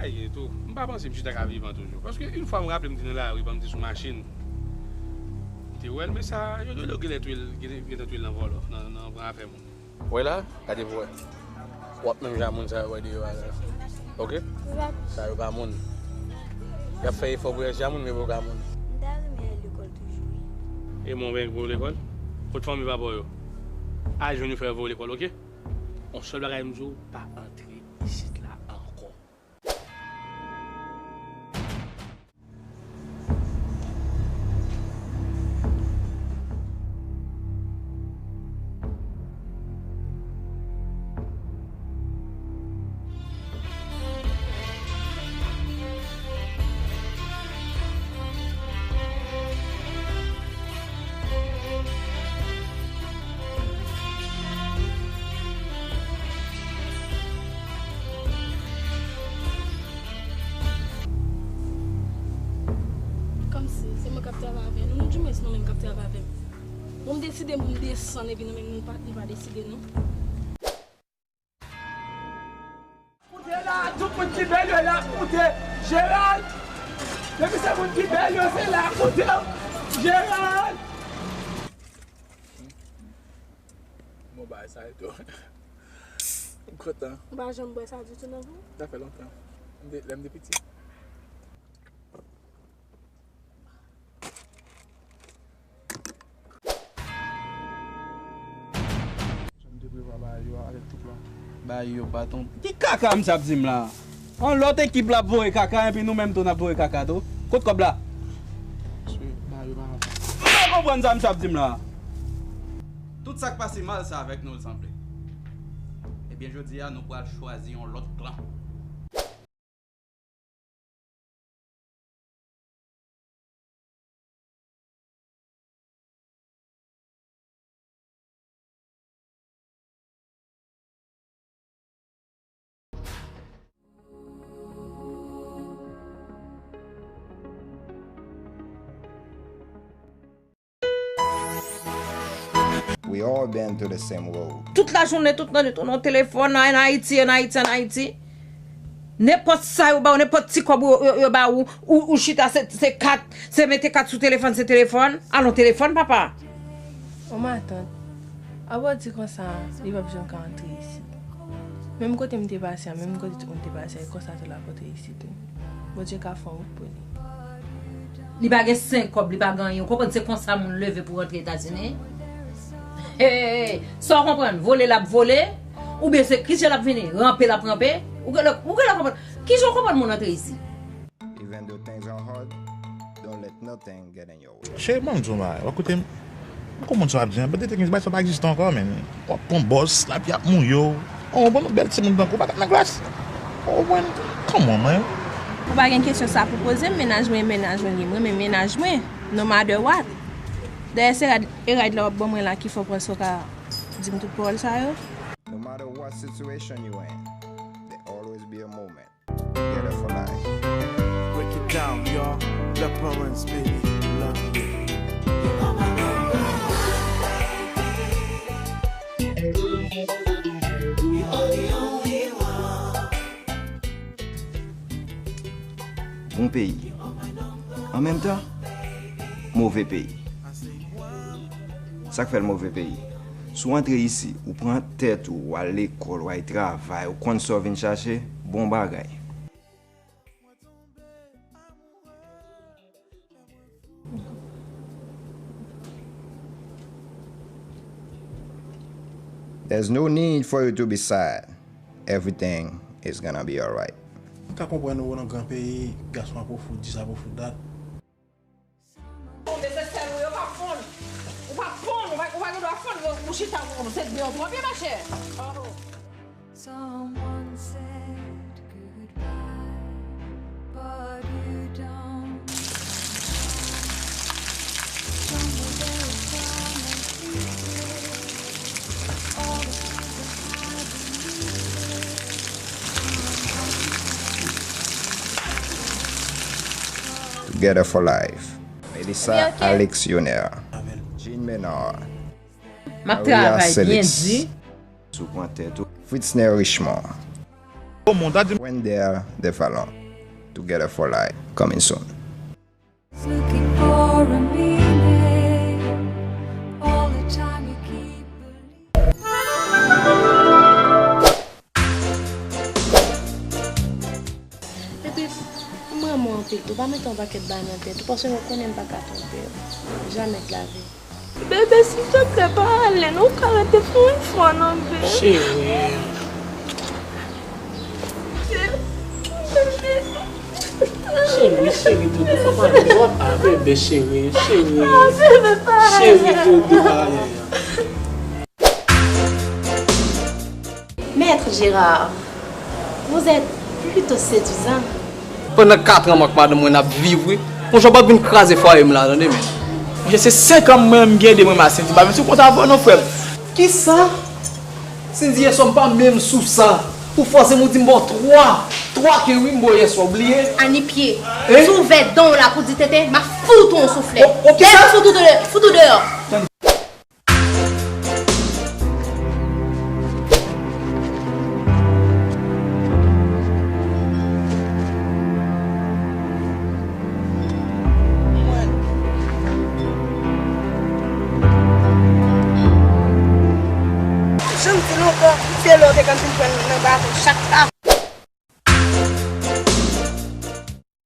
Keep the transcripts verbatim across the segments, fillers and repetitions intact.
Ye tou. M pa panse misye ta ka vivan toujou. Paske yon fwa m raple m te nan lari, ban m te sou machin. M te wè l, men sa, yo dwe genlè touye l, gentan touye l nan vòlò, nan, nan pran afè moun. Wè la, gade pou wè. W ap menm jan moun sa yo wè deyò a la. Oke? Sa yo pa moun. Y ap fè efò pou y al jan moun, men yo pa moun. M ta renmen al lekòl toujou, wi. E mwen, w gen pou lekòl? Kot fanmi papa w yo? Al jwenn yo fè yo voye w lekòl, oke? Yon sèl bagay m di w, pa antre isit la ankò. Kòmsi se mwen k ap travay avè nou, nou, dimwens nou menm k ap travay avè m. Bon, m deside pou m desann epi nou menm nou pa, nou pa deside non. Koute la, tout moun ki bèl yo la, koute Gérald. Depi se moun ki bèl yo, se la, koute Gérald. Bon, bagay sa e tou. M kontan. Ou pa janm bwè sa ditou nan vi w? Sa fè lontan. M te, lè m te piti. Jan m te prevwa bagay yo a avèk tout la. Bagay yo pa ton. Ki kaka misye ap di m la? Yon lòt ekip la ap voye kaka, epi nou menm tou n ap voye kaka tou. Kot kòb la? Mesye, bagay yo pa avan. M pa konprann sa misye ap di m la. Tout sa k pase mal, se avèk nou l sanble. Ebyen, jodi a, nou pral chwazi yon lòt klan. We all been through the same road. Tout lajounen, tout nan nuit, ou nan telefòn, an Ayiti, an Ayiti, an Ayiti. Nenpòt sa yo ba ou, nenpòt ti kòb yo, yo, yo ba ou, ou, ou chita, se, se kat, se mete kat sou telefòn, se telefòn. Alon telefòn, papa. O matant, apa w di konsa, li p ap janm ka antre isit. Menm kote m te pase a, menm kote tout moun te pase a, e konsa tou l ap antre isit tou. Bondye ka fè yon wout pou li. Li pa gen senk kòb, li pa gen anyen. Ou konprann se konsa moun leve pou rantre Etazini? Hey, sa w konprann? Vole l ap vole? Oubyen se kijan l ap vini? Ranpe l ap ranpe? Ou genlè, ou genlè konprann? Kijan w konprann moun antre isi? Even though things are hard, don't let nothing get in your way. Cheri, ban m di w yon bagay. W ap koute m? M konprann sa w ap di an. But the thing is, bagay sa pa egziste ankò, man. W ap pran bòs, lapli ap mouye w. Ou konprann, yon bèl timoun tankou w pa t ap nan glas. Ou konprann? Come on, man. Ou pa gen kesyon sa pou poze m, mennaj mwen, mennaj mwen li. M renmen mennaj mwen, no matter what. Dayè, se rad, e rad la w ap ban mwen la ki fè w panse w ka di m tout pawòl sa yo. No matter what situation you in, there always be a moment. Together for life. Break it down, y'all. Love Prince, baby. Love you. Bon peyi. An menm tan, move peyi. Sa k fè l move peyi? Si w antre isi, ou pran tèt ou, w al lekòl, w al travay, ou konn sa w vin chache, bon bagay. There's no need for you to be sad. Everything is gonna be alright. M ka konprann ou nan gran peyi, gason ap ofri w dis, ap ofri w dat. Ou te se sèl ou, yo pa fonn. Ou pa fonn, ou pa, ou pa gen dwa fonn, ou, ou chita, ou, se byen ou twò byen, machè. Oh. Someone said goodbye, but you don't. Somewhere there is someone secret. All the things that I believe in. Together for life. Melissa, Alex Junior, Jean Menard, Maria Celix, Sou pran tèt ou. Fritzner Richemond. When there, the Falon. Together for life. Coming soon. Looking for a meaning. All the time you keep believing. Epi, m renmen w anpil tou. Pa mete yon pakèt bagay nan tèt ou, paske nou konnen m pa ka twonpe w. Jamè de lavi. Bebe, silteplè, pa ale, non, ou ka rete pou yon fwa, non, bebe. Cheri. Cheri, cheri, doudou, pa pale. Ah, bebe, cheri, cheri. Ah, bebe, pa ale. Cheri, doudou, pa ale. Maître Gérard, vous êtes plutôt séduisant. Pandan katran mwen ak madanm mwen n ap viv, wi. Monchè, w p ap vin kraze fwaye m la, tande, men. Monchè, se senk an mwen menm m gen de mwen m a Cindy ba, men si w konn sa vre non, frè m. Kisa? Cindy, yè swa m pa menm sou sa. Ou fòse m, ou di m ba w twa. Twa ke wi m ba w yè swa, ou bliye? Ani pye. Hein? Si w ouvè dan w la pou di tenten, m a fout ou yon souflèt. O, o, kisa? Dèyè, fout ou deyò. Fout ou deyò. Jan m di l ankò, se lè w te konn fin pran l nan bato chak ta.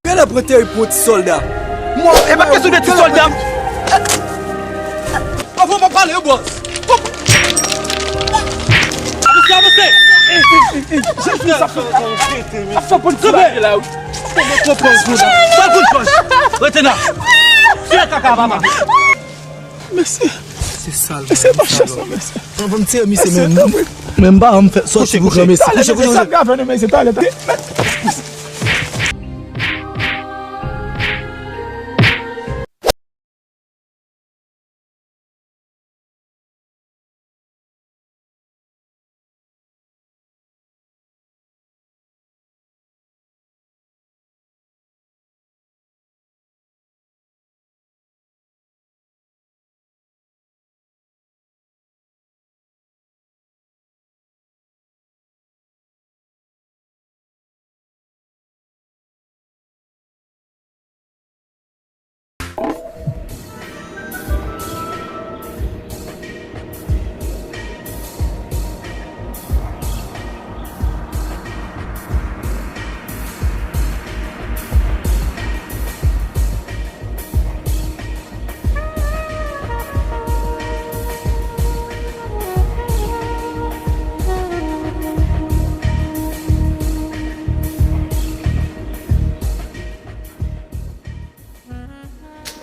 Genlè pran tèri pou yon ti sòlda. Mwen, e pa kesyon de ti sòlda. Avan pa pale yo, bòs. Avanse, avanse. Ey, ey, ey, ey. Jezi, sa fè, sa fè polis la la, wi. Pran pòz, pran pòz. Rete la. Fè kaka, papa. Mesye. Se sal, mesye, pa chans non, mesye. Anvan m tire misye menm. Men m pa janm fè sòti pou gran mesye. Kouche, kouche, kouche. Sa grave non, mesye, talè, talè.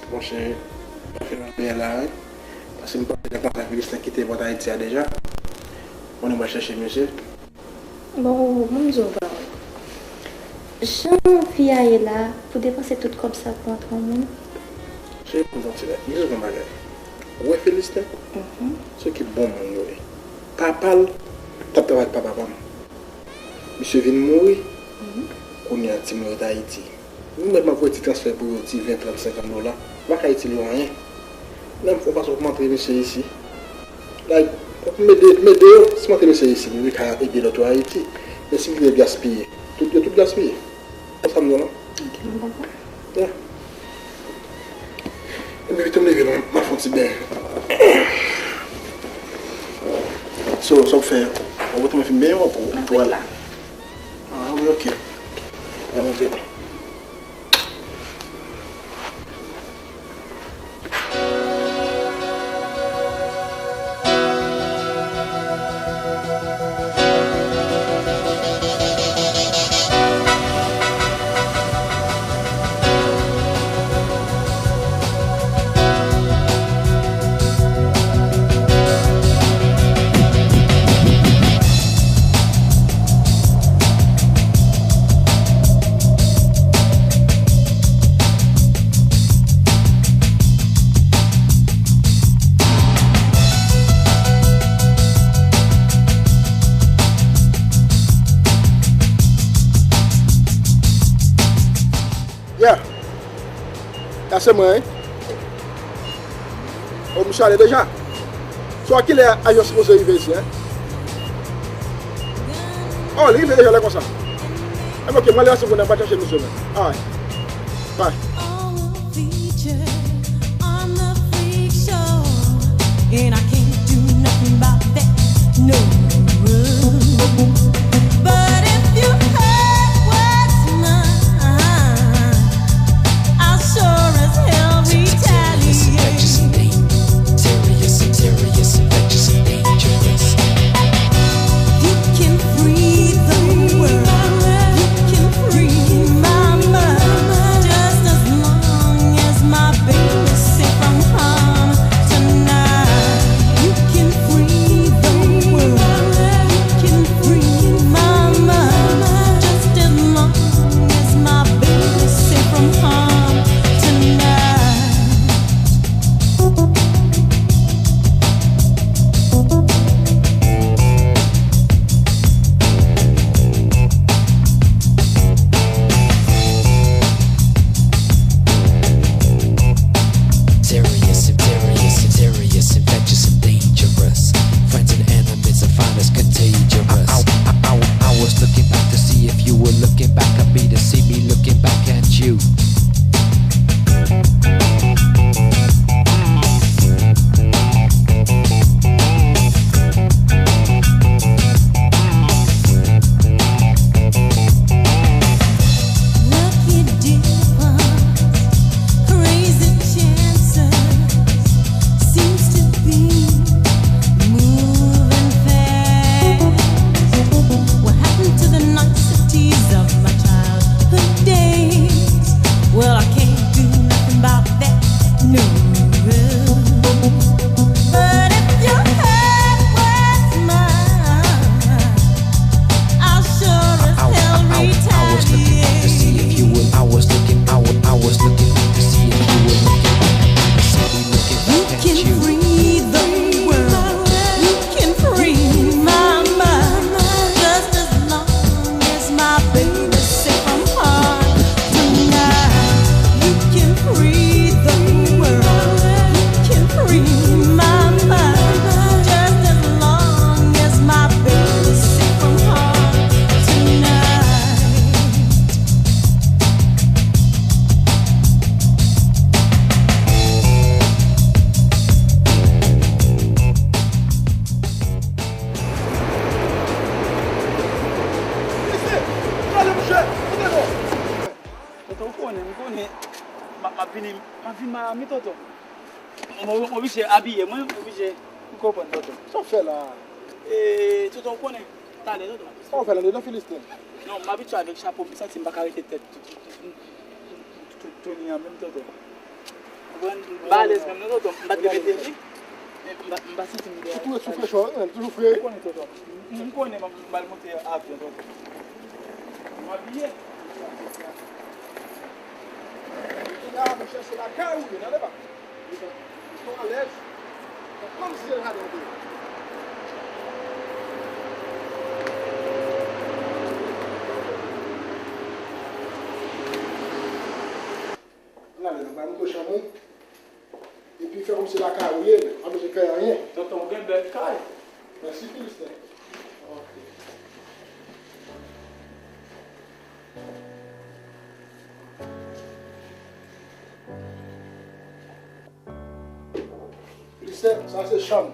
Monchè, pa fè m anyen la, wi. Paske m panse nan konsa Filistin kite pòt Ayiti a deja. Konnen m al chèche misye. Bon, bon, m di w vre. Jan fi a ye la, pou depanse tout kòb sa pou antre yon moun. Cheri, m di w ti bagay. M di w yon bagay. Ou wè Filistin? Mhm. Se ki bon moun yo ye. Papa l t ap travay ak papa pa m. Misye vin mouri. Mhm. Kounye a, timoun yo t Ayiti. Ou menm m ap voye ti transfè pou yo, ti ven, trant, senkant dola. M pa ka itil yo anyen. Menm fon fason pou m antre mesye isi. Like, m ede, m ede yo. Si m antre mesye isi, m ka ede lòt yo Ayiti. Men si m kite yo gaspiye, tout, yo tout gaspiye. Konsa m di w non. Ok, m konprann. Yeah. Epi pito m leve, m, m ap fè yon ti benyen. So, sa w fè? Ou retounen fin benyen w pou, pou al la? Ah, wi, ok. An nou vini. Yeah. Sa se mwen, wi. O, misye ale deja. So, a kilè avyon sipoze rive isi, en? O, li rive deja lè konsa. Ebyen, ok, mwen ale, se pou n ap chache misye menm. Alright. Bye. All feature on the freak show. And I can't do nothing about that. No. But if you hurt what's mine, I'll sure as hell retaliate. Serious, serious, serious, infectious, and dangerous. You can free the world. You can free my mind. Just as long as my baby's safe from harm tonight. You can free the world. You can free my mind. Just as long as my baby's safe from harm tonight. Serious, serious, serious, infectious and dangerous. Friends and enemies are fine as contagious. I, I, I, I, I was looking back to see if you were looking back at me to see me looking back at you. Lucky dip, crazy chances seems to be moving fast. What happened to the niceties of my childhood days? Well, I can't do nothing about that. No. But if you had what's mine, I'll sure as hell retaliate. I was looking back to see if you were, I was looking, I was, I was looking back to see if you were looking back to see me looking back at you. You can free the world. You can free my mind. Just as long as my baby's safe from harm tonight. You can free the world. You can free my mind. Just as long as my baby's safe from harm tonight. Tonton, ou konnen, m konnen. M ap, m ap vini, m ap vin Miami, tonton. M, m, m oblije abiye mwen, m oblije. M konprann, tonton. Sa w fè la? E, tonton, ou konnen. Talè, tonton. Sa w fè la, nan Filistin? Non, m abitye avèk chapo, m santi m pa ka rete tèt tou, tou, tou, tou, tou, tou, tou, tou, tou, tou, tou, tonton. Konprann? M pa alèz menm non, tonton. M pa t dwe mete li. Men m pa, m pa santi m byen. Ou toujou soufle cho, wi, menm, toujou fre. Ou konnen, tonton. M, m konnen m, m pral monte avyon, tonton. M abiye. Kounye a, monchè, se lakay ou ye, tande pa? Ou alèz. Kòmsi se ladan ou te ye. Ann ale, non, ba m tou chanm ou. Epi fè kòmsi lakay ou ye, pa bezwen fè anyen. Tonton, ou gen bèl kay. Mèsi, Filistin. Ok. Filistin, sa se chanm.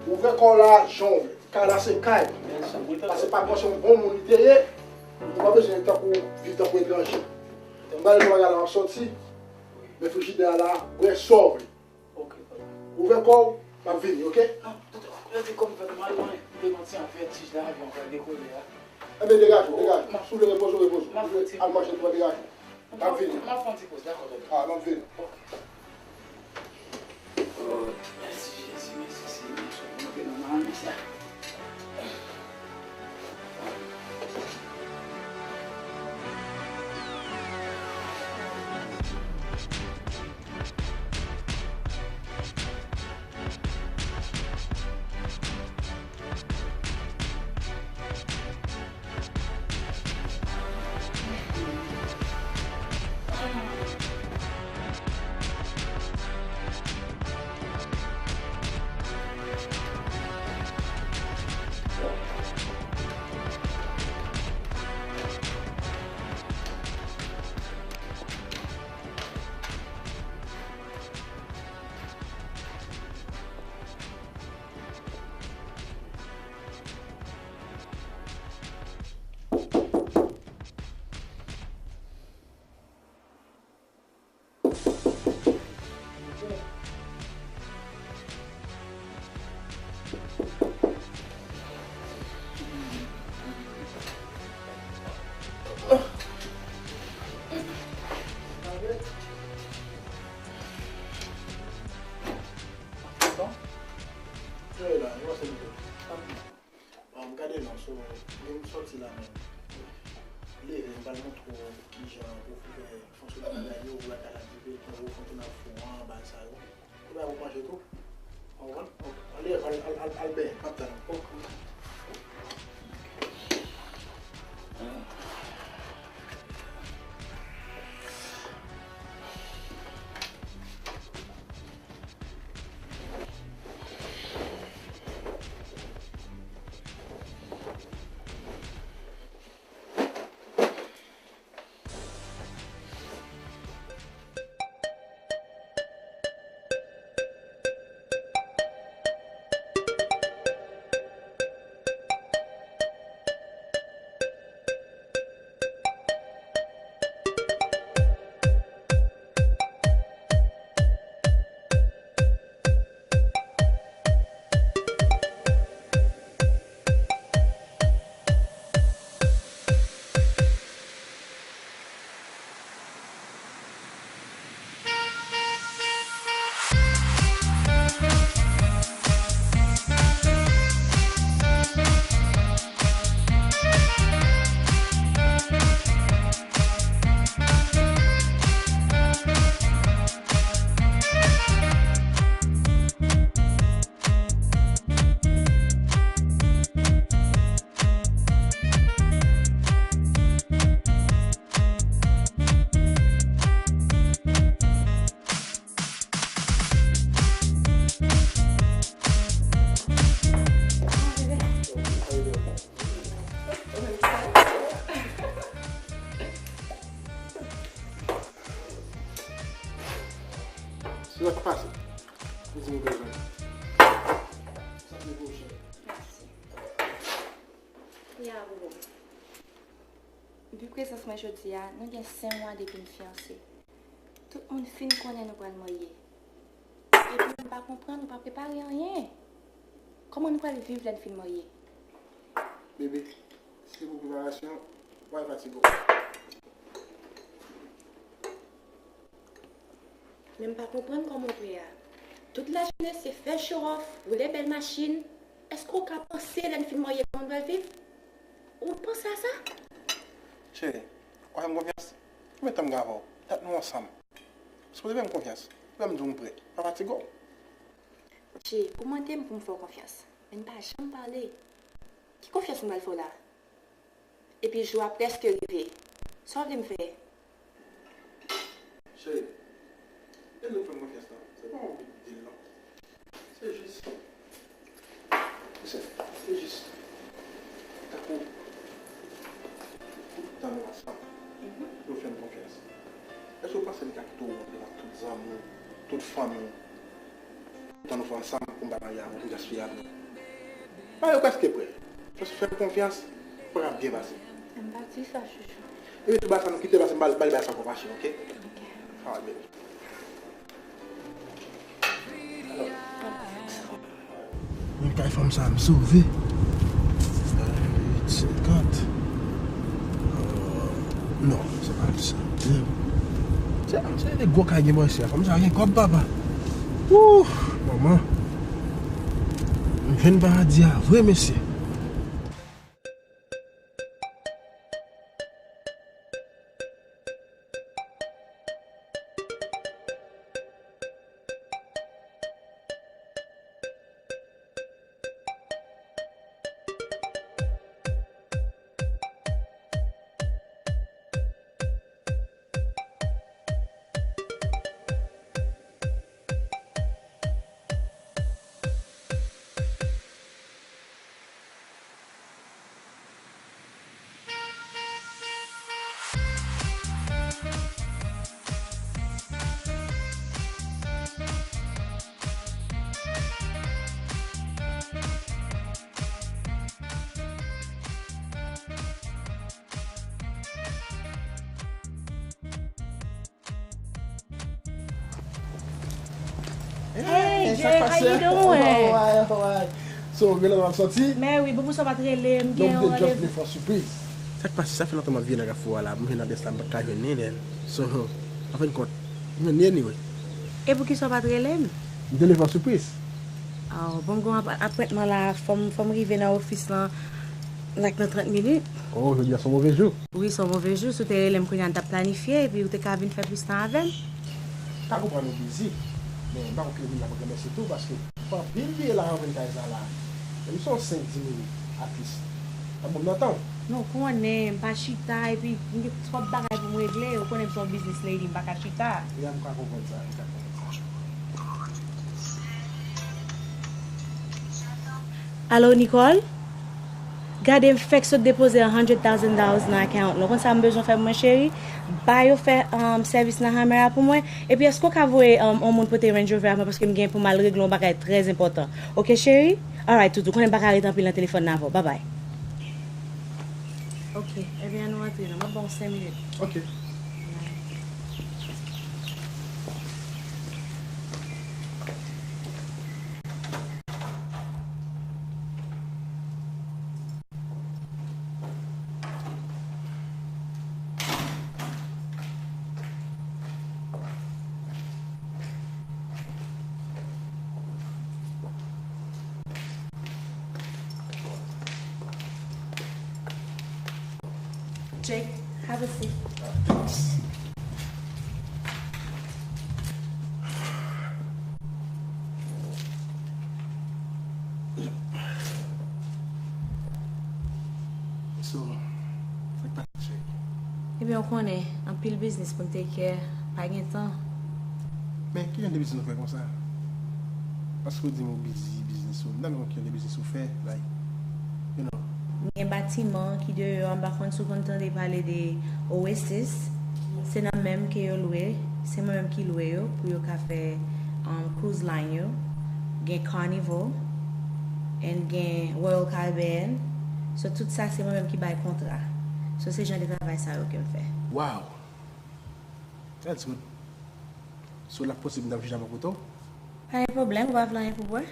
Ouvè kò w la, jan w vle. Kay la se kay. Paske pa panse yon bon moun li te ye, ou pa bezwen tankou, viv tankou etranje. M ba l bagay la, w ap sòti, men frijidè a la, bwè sa w vle. Ok, tonton. Ouvè kò w, m ap vini, ok? Non, tonton, gade kò m fè mal, mwen. M te pran ti vètij la, avyon pral dekole a. Enben, degaje w, degaje w. Si w vle repoze w, repoze w. Si w vle al manje tou, degaje w. M ap vini. M ap fè yon ti poz, dakò, tonton. A, m ap vini. Ok. Oh, mèsi Jezi, mèsi Senyè, sou mwen nan manis la. la menm. Leve, m pral montre w kijan pou fè fonksyone bagay yo, pou lakay la viv, pou w kontinye ap fou an, bagay sa yo. Ou bay pou manje tou. Ou konprann? Ok. Ale, al, al, al, al benyen, m ap tann ou. Ok. Sa k pase? Ou di nou bezwen. Sa vle pou ou, cheri? Mèsi. Ya, bobo. Vu prezans mwen jodi a, nou gen senk mwa depi n fiyanse. Tout moun fin konnen nou pral marye. Epi m pa konprann, ou pa prepare anyen. Kòman nou pral viv lè n fin marye? Bebe, si se pou preparasyon, w al fatige w. Men m pa konprann kòman w prè a. Tout lajounen se fè show off, woule bèl machin. Èske w ka panse lè n fin marye kòman n pral viv? Ou panse a sa? Cheri, w fè m konfyans? Konbyen tan m gen avè w? Dat nou ansanm. Sipoze fè m konfyans. Lè m di w m prè, pa fatige w. Che, ou mande m pou m fè w konfyans, men n pa janm pale. Ki konfyans m pral fè w la? Epi jou a prèske rive. Sa w vle m fè? Cheri, lè nou fè m konfyans lan, se pa yon big deal non. Se jis, se, se jis tankou tout tan nou ansanm, nou fè m konfyans. Èske w panse m ka kite w wont devan tout zanmi w, tout fanmi w? Tan nou fè ansanm pou m pa marye avè w, pou m just fè avè w. Bagay yo prèske prè. Just fè m konfyans, bagay ap byen pase. M pa di sa, chouchou. Epi tou bagay sa nou kite pase, m ba l bagay sa konpasyon, oke? Oke. Alright, baby. Mwen kay fanm sa m sove. Uit senkant. Non, se pa sa. Se, se de gwo kay gen bò isi a. Fanm sa gen kòb, papa. Wouh, manman. M jwenn paradi a vre, mesye. Hey, Jay, how you doing? Alright, alright. So, gen lè w ap sòti? Mè wi, bon, pou sa w pa t rele m, gen yon randevou. Non, m te just vle fè w sipriz. Sa k pase? Sa fè lontan m ap veye nan Kafou a la, m jwenn adrès la, m pa t ka jwenn li, then. So, an fen de kont, m jwenn li anyway. E poukisa w pa t rele m? M te vle fè w sipriz. Oh, bon, m gen yon ap-, apwentman la, fò m, fò m rive nan ofis lan. Like nan trant minit. Oh, jodi a se yon move jou. Wi, se yon move jou. Si w te rele m kounye a, n t ap planifye, epi ou te ka vin fè plis tan avè m. M ka konprann ou bizi, men m pa kwè ke moun nan pral renmèsye tou, paske m fè anpil vye la ann vin kay sa la. Menm si se yon senk, dis minit, at least. Tanpri m nan tan w. Non, ou konnen, m pa chita, epi m gen twòp bagay pou m regle, ou konnen m se yon business lady, m pa ka chita. Ya, m ka konprann sa, m ka konprann sa. Alo, Nicole? Gade, m fèk sot depoze a hundred thousand dollars nan account la. Ou konn sa m bezwen fè pou mwen, cheri? Ba yo fè um, sèvis nan Hammer a pou mwen. Epi, èske w ka voye um, yon moun pote Range Rover a mwen paske m gen pou m al regle yon bagay trè enpòtan. Oke, cheri? Alright, toutou. Konnen m pa ka rete anpil nan telefòn nan avè w. Babay. Oke, ebyen, ann nou antre non. M ap ba w senk minit. Oke. Jake, have a seat. So, sa k pase? Ebyen, ou konnen, anpil biznis pou n take care, pa gen tan. Men, ki jan de biznis ou fè konsa? Paske ou di m ou bizi, biznis ou, m ta renmen konn ki jan de biznis ou fè, like, you know. M gen batiman ki deyò a, m pa konn si w konn tande pale de Oasis. Se nan men m ke yo lwe, se mwen menm ki lwe yo pou yo ka fè um, cruise line yo, gen Carnival, and gen Royal Caribbean. So tout sa se mwen menm ki bay kontra. So se jan de travay sa yo ke m fè. Wow! That's good. So l ap posib m ta vin chita bò kote w? Pa gen pwoblèm, ou pa vle anyen pou bwè?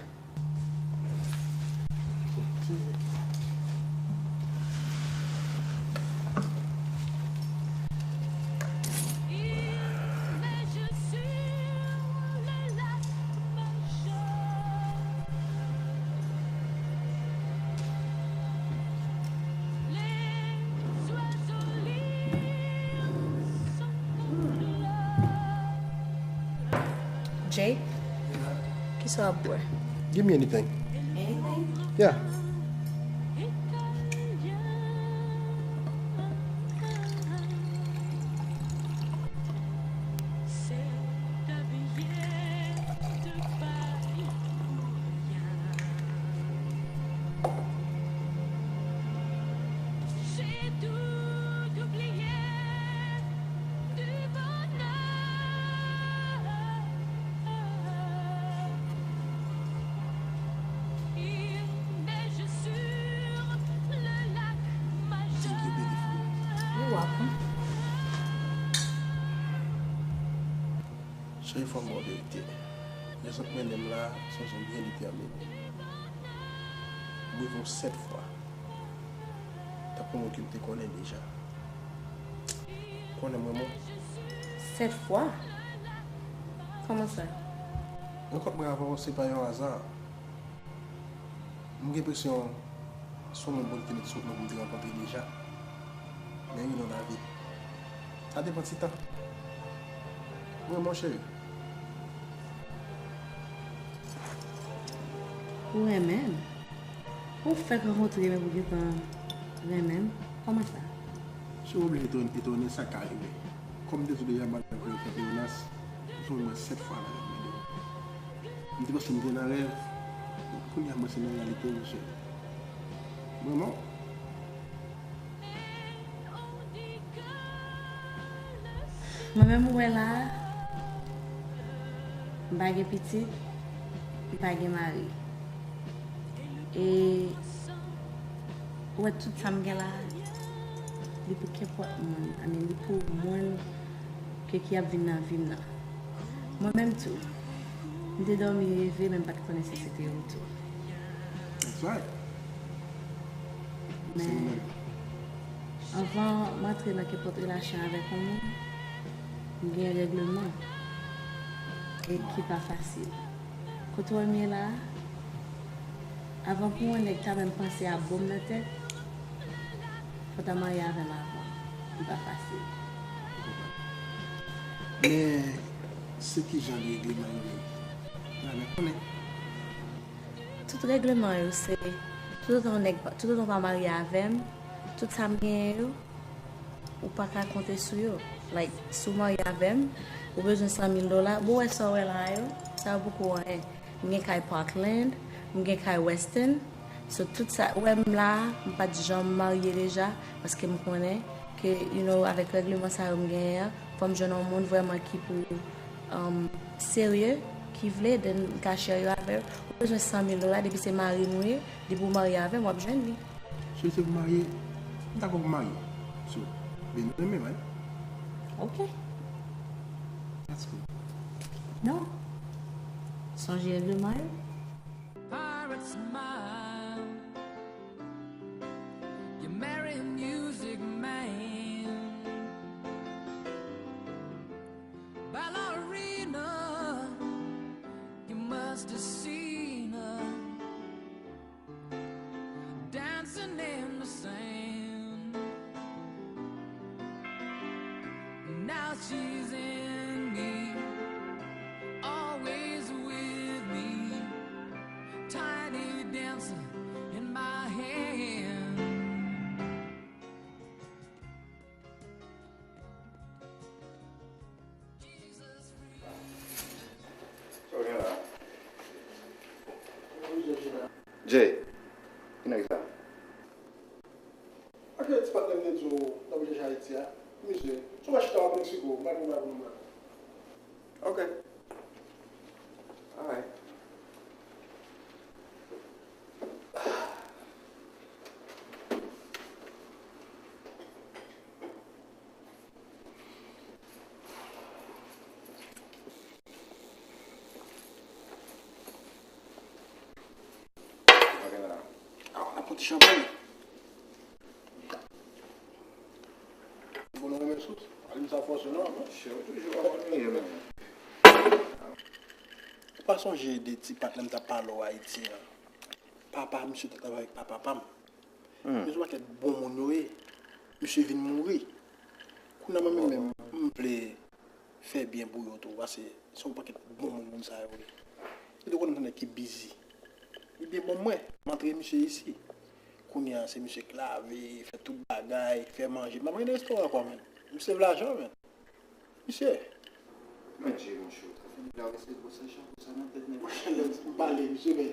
Jake, kisa w ap bwè? Give me anything. Anything? Yeah. You're welcome. Cheri, fò m ba w verite. Rezon k mennen m la, se yon rezon byen detèmine. M rive w sèt fwa. Tankou moun ke m te konnen deja. Ou konnen m renmen w. Sèt fwa? Kòman sa? Rankont mwen avè w se pa yon aza. M gen enpresyon se yon moun Bondye te met sou wout mwen pou m te rankontre deja. Men wi, nan lavi, sa depann ti tan. M renmen w, cheri. Ou renmen m? Ou fèk rankontre m epi w gentan renmen m? Kòman sa? Si w oblije etone, etone, sa ka rive. Kòm m te di w deja, malgre w te Yonas, ou fè mwen sèt fwa nan yon videyo. M te panse m te nan rèv, kounye a m wè se nan reyalite, mesye. M renmen w. Mwen menm ou wè la a, m pa gen pitit, m pa gen mari. E ou wè tout sa m gen la a, li pou kenpòt moun, I mean, li pou moun ke ki ap vin nan vi m nan. Mwen menm tou, m te dòmi reve, men m pa t konnen si se te ou tou. Men, anvan m antre nan kenpòt relasyon avèk yon moun, m gen règleman e ki pa fasil. Kote w wè m ye la a, avan pou yon nèg ta menm panse a bo m nan tèt, Fò w ta marye avè m avan. Li pa fasil. Men, se ki jan de regleman yo ye? N a renmen konnen. Tout regleman yo se, toutotan yon nèg, toutotan w pa marye avè m, tout sa m genyen yo, ou pa ka konte sou yo. Like, si w marye avè m, ou bezwen san mil dola, bon, w wè sa w wè la yo, sa yo poko anyen. M gen kay Parkland, m gen kay Weston. So, tout sa, ou wè m la, m pa t janm marye deja, paske m konnen ke, you know, avèk regleman sa yo m genyen an, fò m jwenn yon moun vrèman ki pou um, serye, ki vle, then m ka share yo avè w. Ou bezwen san mil dola, depi se mari m ou ye, depi w marye avè m, w ap jwenn li. Si se pou marye, m dakò pou marye. So, vin nou renmen, right? Ok. That's good. Non. Sonje regleman yo. Pirate smile. You marry a music man. Ballerina, you must have seen her dancing in the sand. Now she's in me, always with me, tiny dancer in my hand. Jay, ki nèg sa? Ak ti patnè m te di w n ap chèche Ayiti a. Misye, si w pa chita w ap Meksiko, m pa konn bagay pou nou. Ok. Alright. Aw, n ap pran ti chanpay. Bon, nou renmen sous? Alim sa fòse non. Monchè, ou toujou ap annuiye menm. Ou pa sonje de ti patnè m t ap pale w Ayiti an? Papa misye te travay avèk papa pa m. Misye pakèt bon moun yo ye. Misye vin mouri. Kounye a mwen menm, m vle fè byen pou yo tou, paske se yon pakèt bon moun moun sa yo ye. Yo te konn tande ki bizi. Li te bon mwen, m antre misye isi. Kounye a se misye k lave, fè tout bagay, fè manje. M ap rete nan restoran ankò menm. Misye vle lajan menm. Misye. Men Jay monchè, ou ta fini la ou eseye pran sa chanpo sa nan tèt nèg. Monchè lè m pale misye men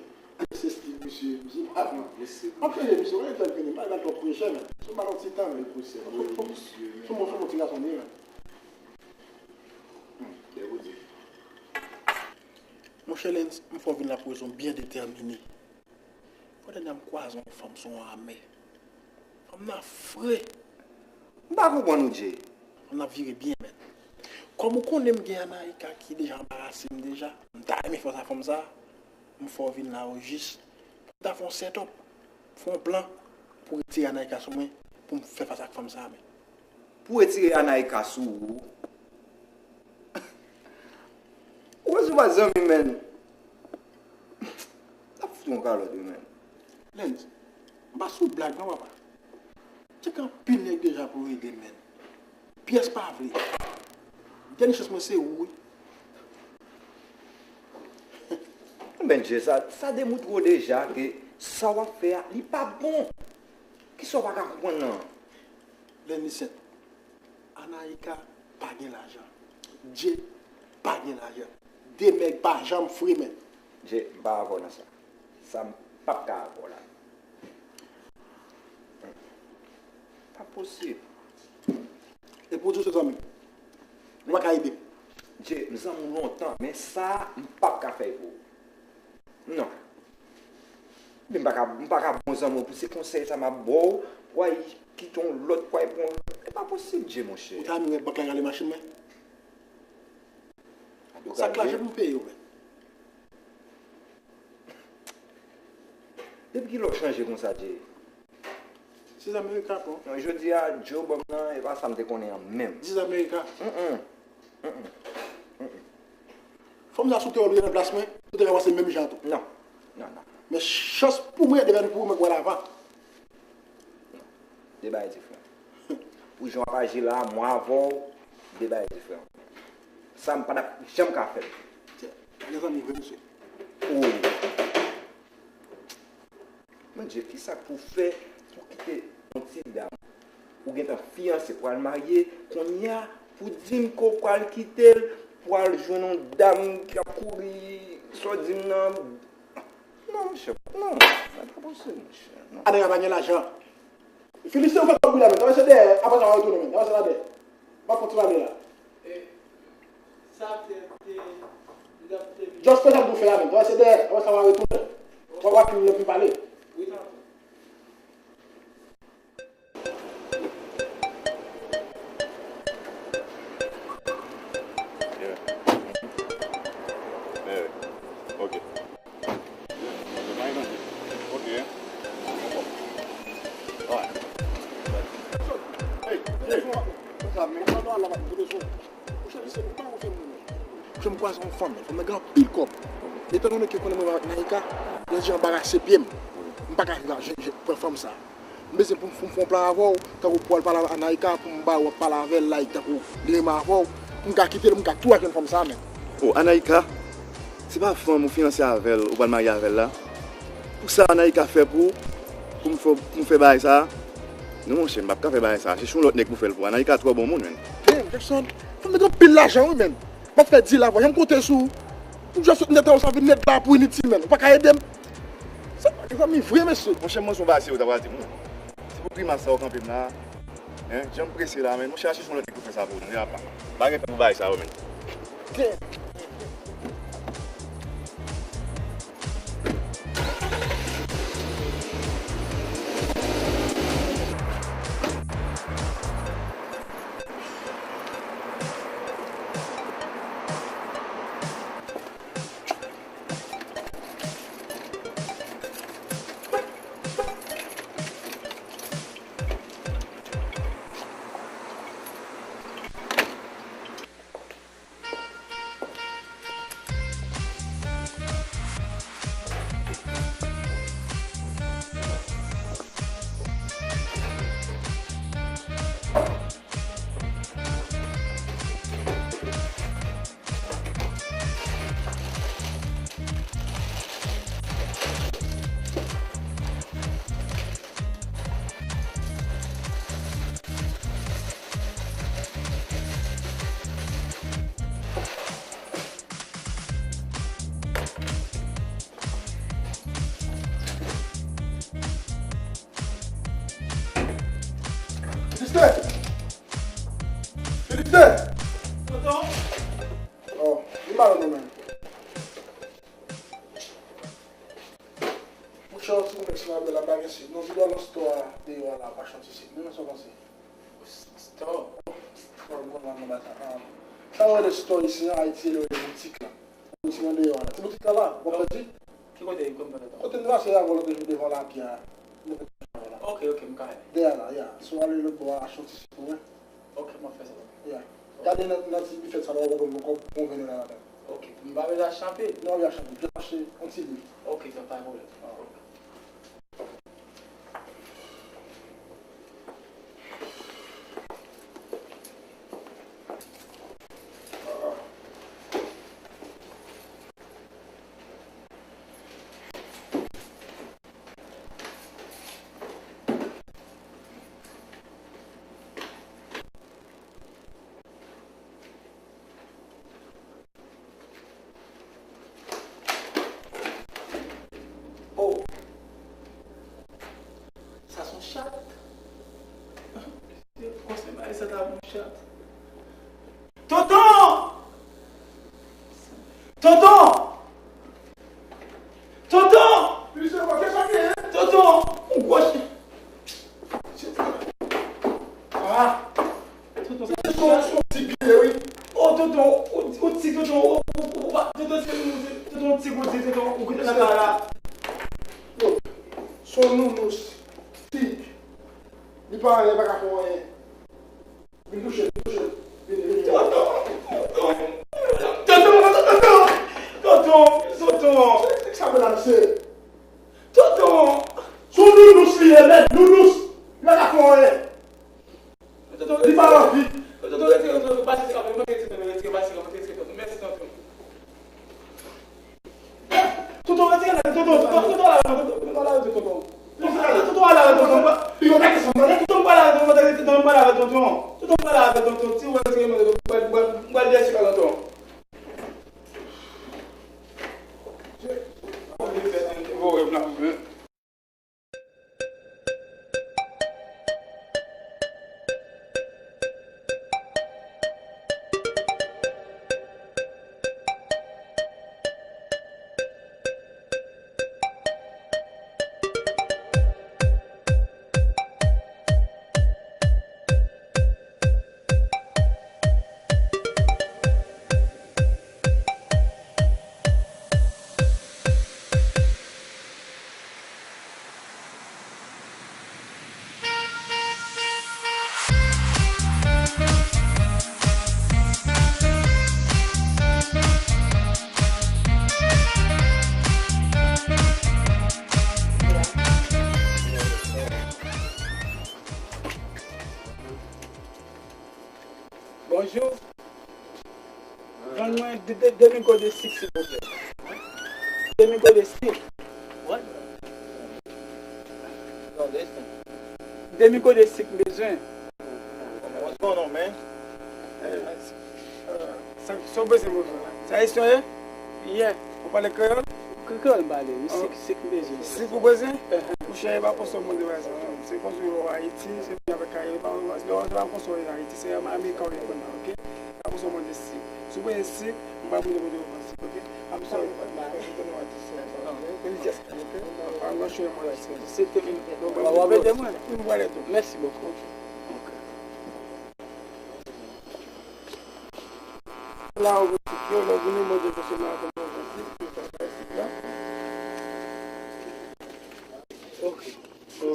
se stil misye, misye pa bon. M ap chanje misye, wè lè l vini, m pa nan twòp presyon menm. Se yon balon ti tan menm. Sou mwen, sou mwen ti gason li menm. Dèwouze. Monchè Lens, m fè w vin la pou rezon byen detèmine. Fò dènye a m kwaze yon fanm sou yon amè. Fanm nan fre. M pa konprann ou, Jay. Fanm nan vire byen, men. Kòm ou konnen m gen Anaïka ki deja anbarase m deja, m ta renmen fè sa fanm sa, m fè w vin la o jis. M ta fè yon set up, fè yon plan pou retire Anaïka sou mwen, pou m fè fas ak fanm sa, men. Pou retire Anaïka sou ou. Ou wè si w pa zanmi, men. L ap fout ou yon kalòt, wi, men. Lens, m pa sou blag, non, papa. Tcheke anpil nèg deja pou regle, men. Pyès pa vle. Dènye chans mwen se ou, wi. Ebyen, Jay, sa, sa demoutre w deja ke sa w ap fè a, li pa bon. Kisa w pa ka konprann nan? Lens, li senp. Anaïka pa gen lajan. Jay pa gen lajan. De nèg pa janm fre, men. Jay, m pa avè w nan sa. Sa m p ap ka avè w la. Pa posib. Epi w di w se zanmi m. Ou pa ka ede m. Jay, m zanmi w lontan, men sa a, m p ap ka fè l pou ou. Non. Men m pa ka, m pa ka bon zanmi w pou se konsèy sa m ap ba w, pou w al kite yon lòt, pou w al pran yon lòt. E pa posib, Jay, monchè. Ou ta renmen wè bank la rale machin mwen? Sa k lajan pou m peye yo, men. Depi kilè w chanje konsa, Jay? Dis America, bro. Non, jodi a, Joe Bob nan, e pa sa m te konnen an menm. Dis America. Mm-mm. Mm-mm. Fanm sa sou tè w li nan plas mwen, ou te ka panse menm jan tou. Non. Non, non. Men chans pou mwen, devan pou mwen, wè lava. De bagay diferan. Pou jan w ap aji la, mwen avè w, de bagay diferan. Sa m pa t ap janm ka fè l. Tchè, gen zanmi vre, mesye. Oh. Bondye, kisa k pou fè pou kite yon ti dam ou gentan fiyanse, pral marye, kounye a pou di m ke w pral kite l, pral jwenn yon dam k ap kouri, sa w di m nan. Non, monchè, non, sa pa posib, monchè, non. Adrian pa gen lajan. Filisten, ou fè kòb bouda, men. Travèse dèyè, apre sa, w a retounen, men. Travèse la dèyè. W ap kontinye ale la. Just fè sa m tou fè a, men. Travèse dèyè, apre sa, w a retounen. W a, w a pi lwen pou pale. Yeah. Yeah. Ok. Ok. Alright. Hey, hey. Monchè, m kwaze yon fanm, fanm nan gen anpil kòb. Etandone ke konnen mwen ak Naïka, jan di anbarase pye m. M pa ka viv ak, je, je, pran fanm sa. M bezwen pou m, pou m fè yon plan avè w, tankou pou w al pale avè Anaïka, pou m ba w ap pale avè l, like, tankou li menm avè w, pou m ka kite l, pou m ka tou ak yon fanm sa, men. Oh, Anaïka, se pa fanm ou fiyanse avè l, ou pral marye avè l la? Pou sa Anaïka fè pou, pou m fè, pou m fè bagay sa? Non, monchè, m p ap ka fè bagay sa. Chèche yon lòt nèg pou fè l pou. Anaïka twò bon moun, men. Damn, Jackson, fanm nan gen anpil lajan, wi, men. M ap fè dil avè w, jan m konte sou ou. Ou just sot nèt la, ou sa vin nèt la pou initil, men. Ou pa ka ede m. Sa pa gen zanmi vre, mesye. Monchè, m wè se yon bagay serye ou ta pral di m, wi. Se pou grimas sa ou kanpe m la. Hein? Jan m prese la, men. Monchè, al chèche yon lòt nèg pou fè sa pou ou, non, se pa pa. Pa gen tan pou bagay sa yo, men. Damn. Filiste! Filiste! Tonton! Oh, li mal non, men. Monchè, yon ti konplèks nan bèl la, pa gen sit. Non, vide nan store deyò a la, pa chanti sit. Men sa w panse? Store? Store, bon, bon, bon, bon, sa. Ah. Sa yo rele store isi an Ayiti, yo rele boutik la. Boutik nan deyò a la. Ti boutik la la, w ap pèdi? Ki kote, kote m pèdi? Kote m pase avè w lòt jou devan lapyè a. Ok, ok, m ka ale. Deyò a la, ya. Si w ale lòt bò a, achte yon ti sit pou mwen. Ok, m ap fè sa. Ya. Gade nan, nan ti bifèt sa la, w ap wè yon kòb pou w vin la ladan. Ok, m pa bezwen achte anpil? Non, w ap achte anpil. Jis achte yon ti liv. Ok, sa pa gen pwoblèm. Ah. Oh! Sa se yon chat. Kòman se bagay sa ta yon chat? Tonton! Tonton! Tonton! Tonton! Yon gwo ch-, ah! Tonton, se yon ti pye, wi. Oh, tonton, ou, ou ti, tonton, ou, ou, ou, ou pa, tonton, se, se, tonton, ti gwo ti, tonton, ou kite nan kay la. Yo, se yon nounous, fig. Li pa anyen, pa ka fè anyen. Vin touche, vin touche. Vin, vin, vin. Tonton, tonton, tonton, tonton, tonton, tonton. Sa fè la, mesye? Tonton! Se yon nounous li ye, men, nounous! Li pa ka fè anyen. Tonton, retire nan, tonton, tonton, tonton, al avè tonton, tonton, al avè tonton. Tonton, al avè tonton, tonton, tonton, al avè tonton, tonton, al avè tonton, tonton, al avè tonton, tonton, al avè tonton, tonton, si w retire nan, tonton, m pral, m pral, m pral dèyè sika tonton. Bon, rèv la, men. Bonjou. Jwenn mwen de, de, de migo de sik, silvouplè. De migo de sik. What? No, listen. De migo de sik m bezwen. What's going on, man? Sa, sa w bezwen, bonjou? Sa ayisyen ye? Yeah. Ou pale kreyòl? Kreyòl m pale, wi. Sik, sik m bezwen. Sik ou bezwen? Mouche, e pa konsa moun de bagay sa non. Se konsa yo Ayiti, se moun avèk Kayè, e pa, se pa konsa yo Ayiti, se ameriken yo ye kounye a, oke? E pa konsa moun de sik. Si w bezwen sik, m pa moun de kote yo pran sik, oke? I'm sorry, but my, I don't know what to say. Let me just, oke? I'm not sure what to say. Se te vin. W ap ede mwen? M pral ede w. Mèsi bokou. Oke. La, ou gen sik yo, lè w vini, mwen te fonksyone avè mwen gen sik, pou sa, sa e sik la. Ok.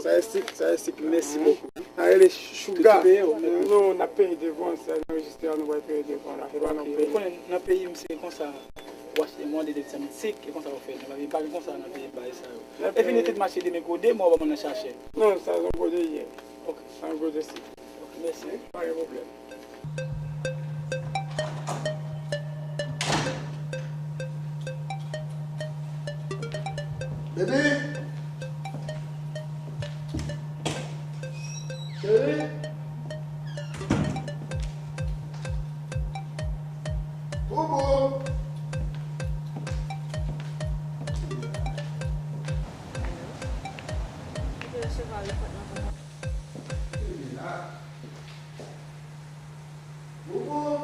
Sa e sik, sa e sik, mèsi bokou. Sa rele Sugar. Non, n ap peye devan, sa anrejistre a, nou pral peye devan la. Ou konnen, nan peyi m, se konsa, w achte mande de sik, e konsa w fè. Nan peyi pa gen konsa, nan peyi bay sa yo. E fini tout mache de men gode, mwen w ap nan chache. Non, sa se yon gode ye. Ok. Sa yon gode sik. Ok, mèsi. Pa gen pwoblèm. Baby! Cheri! Boubou! Ou te resevwa rekòt nan pou mwen? Li la. Boubou!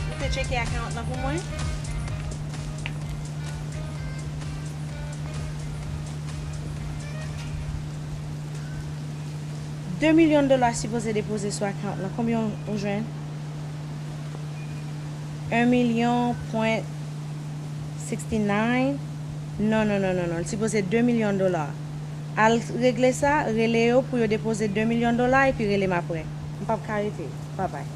Ou te tcheke akawont lan pou mwen? De milyon dola sipoze depoze sou akawont lan. Konbyen ou jwenn? En milyon pwen sixty-nine. Non, non, non, non, non. Li sipoze de milyon dola. Al regle sa, rele yo pou yo depoze de milyon dola epi rele m apre. M p ap ka rete. Babay.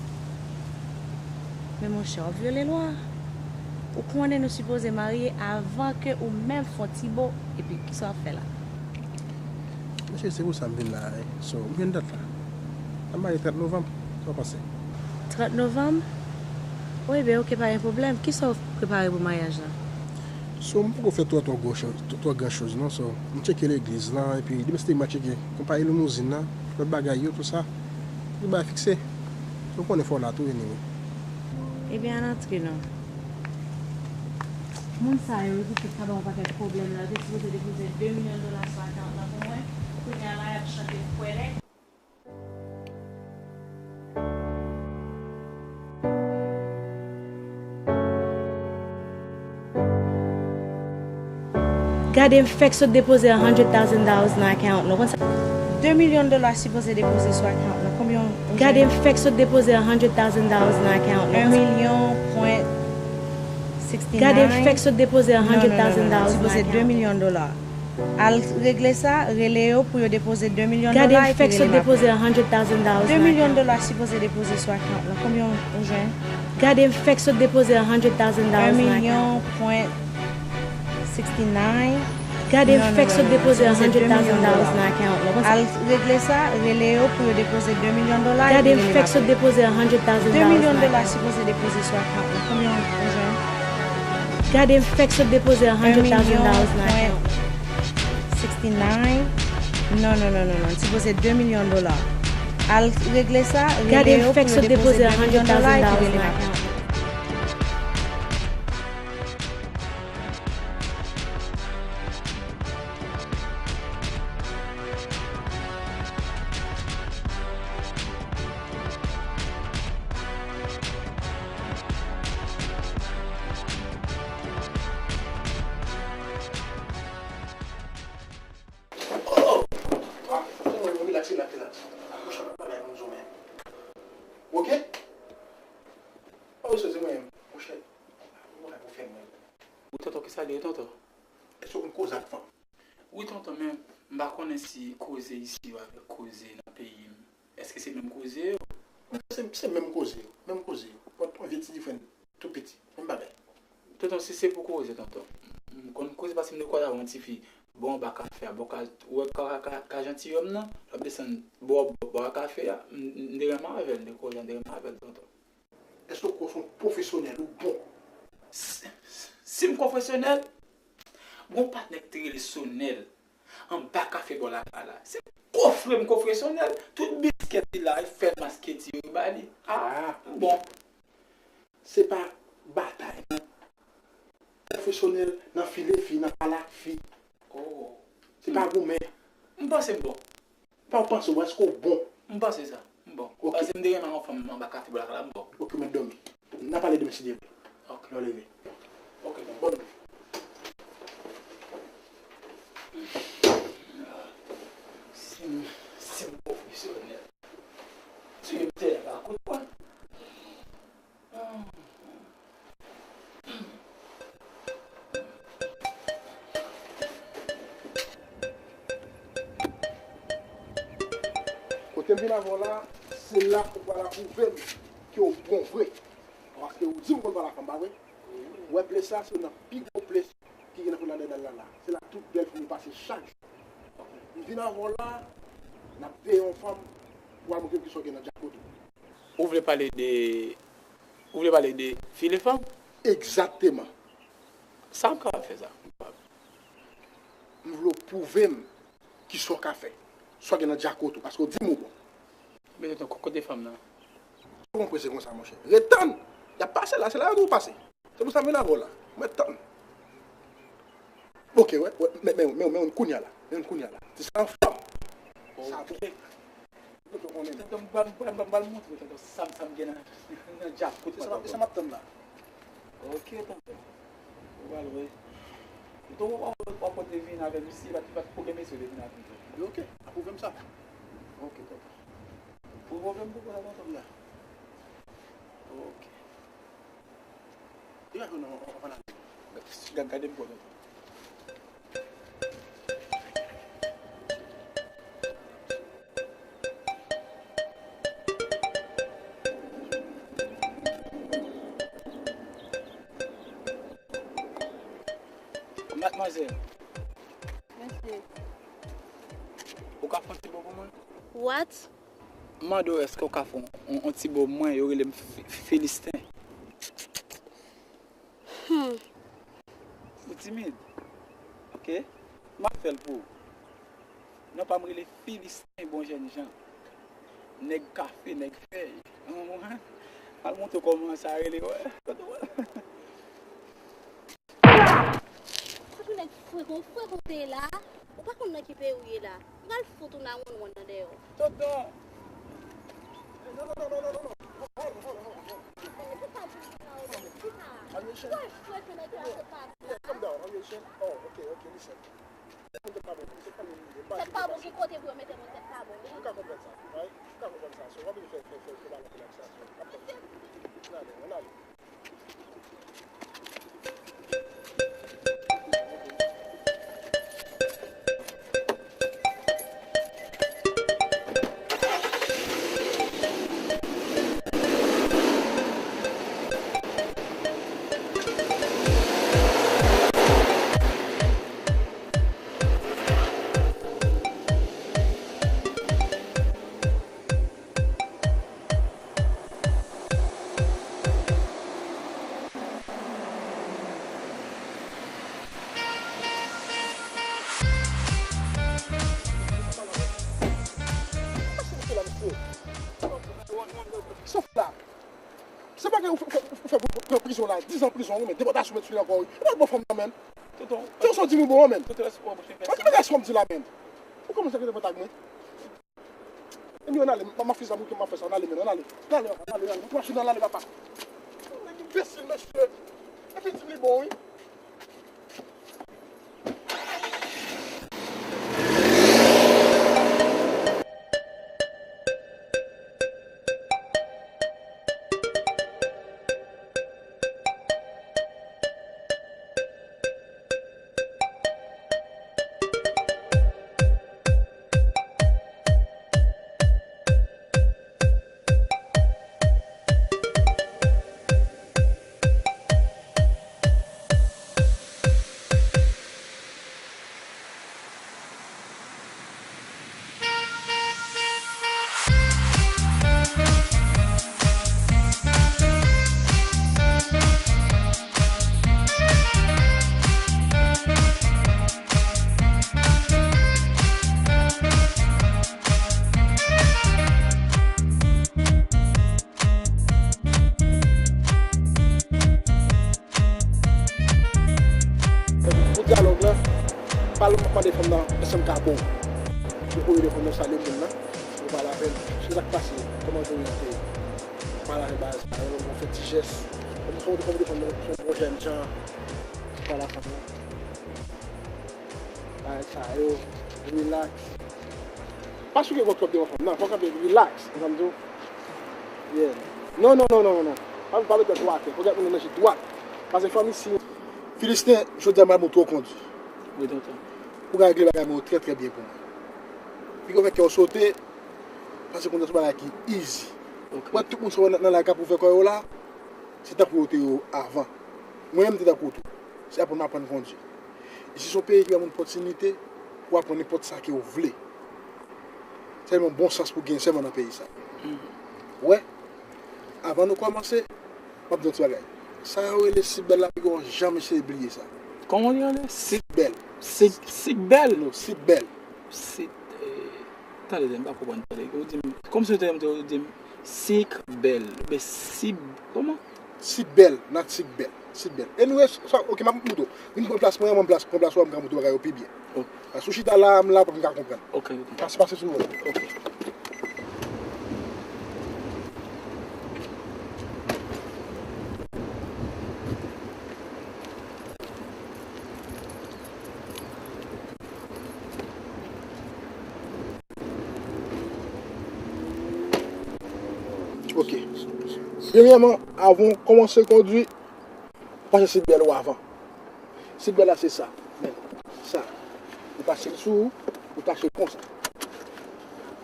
Men monchè, w ap vyole lwa. Ou konnen nou sipoze marye avan ke ou menm fè yon ti bo, epi kisa w ap fè la? Monchè, se pou sa m vin la, wi. So, m jwenn dat la. N ap marye trant novanm. Sa w panse? Trant novanm? O, ebyen, oke, pa gen pwoblèm. Kisa w prepare pou maryaj la? So, m poko fè twò, twò gwo cho-, twò, twò gran choz, non. So, m tcheke legliz lan, epi demen se te m a tcheke konpayi limouzin nan, lòt bagay yo, tou sa. Tout bagay fikse. So, w konnen fò w la tou, anyway. Ebyen, al antre non. Moun sa yo, yo te sot ka ba w yon pakèt pwoblèm la. Yo te sipoze depoze de milyon dola sou akawont lan pou mwen. Kounye a la, y ap chante kwèlè. Gade m fèk sot depoze a hundred thousand dollars nan akawont nou. Konn sa? De milyon dola sipoze depoze sou akawont nou. Konbyen ou jwenn? Gade m fèk sot depoze a hundred thousand dollars nan akawont nou. En milyon pwen sixty-nine. Gade m fèk sot depoze a hundred thousand dollars nan akawont nou. Non, non, non, non, non. Sipoze de milyon dola. Al regle sa, rele yo pou yo depoze de milyon dola epi rele m apre. Gade m fèk sot depoze a hundred thousand dollars nan akawont. De milyon dola sipoze depoze sou akawont lan. Konbyen ou jwenn? Gade m fèk sot depoze a hundred thousand dollars nan akawont. En milyon pwen sixty-nine. Gade, m fèk sot depoze a hundred thousand dollars nan account mwen. Al regle sa, rele yo pou yo depoze de milyon dola epi rele m apre. Gade, m fèk sot depoze a hundred thousand dollars nan account mwen. De milyon dola sipoze depoze sou account mwen. Konbyen w jwenn? Gade, m fèk sot depoze a hundred thousand dollars nan account mwen. Sixty-nine. Non, non, non, non, non. Sipoze de milyon dola. Al regle sa, rele yo pou yo depoze de milyon dola epi rele m apre. Oh! Ah, relax, relax, relax. Monchè, pa bay moun zo menm. Ok? Oh, se mwen menm. Monchè, mwen pou fè mwen. Wi, tonton, kisa li ye, tonton? Èske w konn koze ak fanm? Wi, tonton, men m pa konnen si koze isi yo avèk koze nan peyi m, èske se menm koze yo? Se, se menm koze yo, menm koze yo. Yon vye ti diferan, tou piti, menm bagay. Tonton, si se pou koze, tonton, m konn koze paske m te koze avè yon tifi bò anba kafe a, bò ka, ou wè ka, ka, ka jantiyòm nan, l ap desann bò, bò, bò a kafe a, m, m te renmen avè l, m te koze, m te renmen avè l, tonton. Èske w kwè w se yon pwofesyonèl ou bon? Si, si m pwofesyonèl, gon patnè k te rele Sonèl anba kafe bò lakay la. Se kofre m kofesyonèl. Tout biskèt li la, e fè masketi yo ba li. Ah, m bon. Se pa batay, non. Pwofesyonèl nan file fi, nan pale ak fi. Oh. Se pa goumen. M panse m bon. Pa w panse w, èske w bon? M panse sa. M bon. Ok. Paske m te renmen yon fanm anba kafe bò lakay la, m bon. Ok, mèt dòmi. N a pale demen si Dye vle. Ok. Lè w leve. Ok, bon, bòn nwi. Si m, si m pwofesyonèl. Si m te la kout pwen. Kote m vin avè w la, se la ou pral apwouve m ke w bon vre. Paske ou di m konn pale ak fanm, pa vre? Ou wè ples la, se youn nan pi gwo ples ki gen nan komin Nadèdal la la. Se la tout bèl fanm yo pase chak jou. M vin avè w la, n ap veye yon fanm pou al montre m kisa w gen nan djakout ou. Ou vle pale de, ou vle pale de file fanm? Egzakteman. Sa m kapab fè sa? M vle w pwouve m kisa w ka fè. Sa w gen nan djakout ou, paske w di m ou bon. Men tonton, kote fanm nan? Ou konn prese konsa, monchè. Ret tann! Y ap pase la, se la yo di w pase. Se pou sa m vin avè w la. Mwen tann. Ok, wè, wè, men, men, men, men, kounya la. Men kounya la. Ti sa anfòm. Sa bon. Tonton, m pral, m pral, m pral montre tonton sa m, sa m gen nan, nan djakout mwen, tonton. Se sa m ap tann la. Ok, tonton. Ou pral wè. Tonton, w ap, w ap pote vin avè m isi, pa t, pa t pwoblèm, mesye, vin avè m, tonton. Ok, apwouve m sa. Ok, tonton. Ou pwoblèm pou konsa, tonton? Ya. Ok. Degaje w nan, w ap al ale. Gade, gade m konnen. Madmwazèl. Mesye. Ou ka fè yon ti bo pou mwen? What? M mande w, èske w ka fè yon, yon, yon ti bo mwen, yo rele m Fi-, Filisten. Hmm. Ou timid? Ok. M ap fè l pou ou. Non pa m rele Filisten, bon jènjan. Nèg kafe, nèg fèy. Ou konprann? Al montre w kòman sa rele, wè. Kote w wè? Sa tou nèg frekan, frekan w te ye la. Ou pa konn nan ki peyi w ye la. M pral fout ou nan wonn wonn nan dèyè w. Tonton! Non, non, non, non, non, non. Hold on, hold on, hold on, hold on. Hold on. Hold on. Are you Haitian? Frekan nèg la se pa sa. Yeah, come down. Are you Haitian? Oh, okay, okay, listen. Tèt pa bon, se pa menm nivè. Tèt pa bon, ki kote pou yo mete mwen tèt pa bon, wi. Ou ka konprann sa, right? Ou ka konprann sa. So, w ap vin fè, fè, fè, fè bagay pou relaksasyon. Ann ale, ann ale. Se bagay ou fè, ou fè, ou fè pran prizon la, diz an prizon, wi, men depòtasyon mèt sou li ankò, wi. E pa bon fanm nan, menn. Tonton, tonton, di nou bon, menn. Tonton, respè w, monchè. Mwen ki bagay fanm di la, menn. Ou kòmanse ak depòt ak mwen. Ebyen, ann ale, m ap fè sa, m ap fè sa, ann ale, menn, ann ale. Ann ale, papa, ann ale, ann ale, papa. Nèg enbesil, mesye. Epi di m li bon, wi. Pou dyalòg la, pale, m ap mande fanm nan, èske m ka bon? Ou kouri telefòn nan, salye moun nan, ou pale avè l, se sa k pase, kòman w te oryante? Pale avè baz la, ou fè ti jès. Kòm si w te, kòm w te fanm nan, se yon jèn jan, pale a fanm nan. Bagay sa yo, relax. Pa souke kò twòp devan fanm nan, fò w kanpe relax, ou konprann tou? Yeah. Non, non, non, non, non, non. Pa, pa met tèt ou atè, fò w gen yon menaj dwat. Paske fanm isi. Filisten, jodi a m ap montre w kondui. Wi, tonton. Ou ka regle bagay mwen yo trè, trè byen pou mwen. Piga w fè kè w sote, paske kondui se yon bagay ki easy. Ok. Ou wè tout moun sa w wè nan, nan lari k ap ouvè kò yo la, se tankou yo te yo avan. Mwen menm m te tankou w tou. Se aprann m aprann kondui. Isi se yon peyi ki ba moun opòtinite pou aprann nenpòt sa ke w vle. Sèlman bon sans pou gen sèlman nan peyi sa. Ou wè, avan nou kòmanse, m ap di yon ti bagay. Sa yo rele Sik Bèl la, piga w janm eseye bliye sa. Kòman li rele? Sik Bèl. Sik, Sik Bèl? Non, Sik Bèl. Sik, eh, tande, m pa konprann, tande. Ou di m, kòmsi ou te, ou di m, Sik Bèl. Oubyen Sib, kòman? Sik Bèl, not Sik Bèl. Sik Bèl. Anyway, sa, ok, m ap moutre w. Vin pran plas mwen, mwen plas, pran plas ou a, m ka moutre w bagay yo pi byen. Ok. Paske ou chita la, m la, pou m ka konprann. Ok, ok. Pase, pase sou mwen. Ok. Ok. Premyèman, avan w kòmanse kondui, pase seatbelt ou avan. Seatbelt la se sa. Men, sa. Ou pase l sou ou, ou tache l konsa.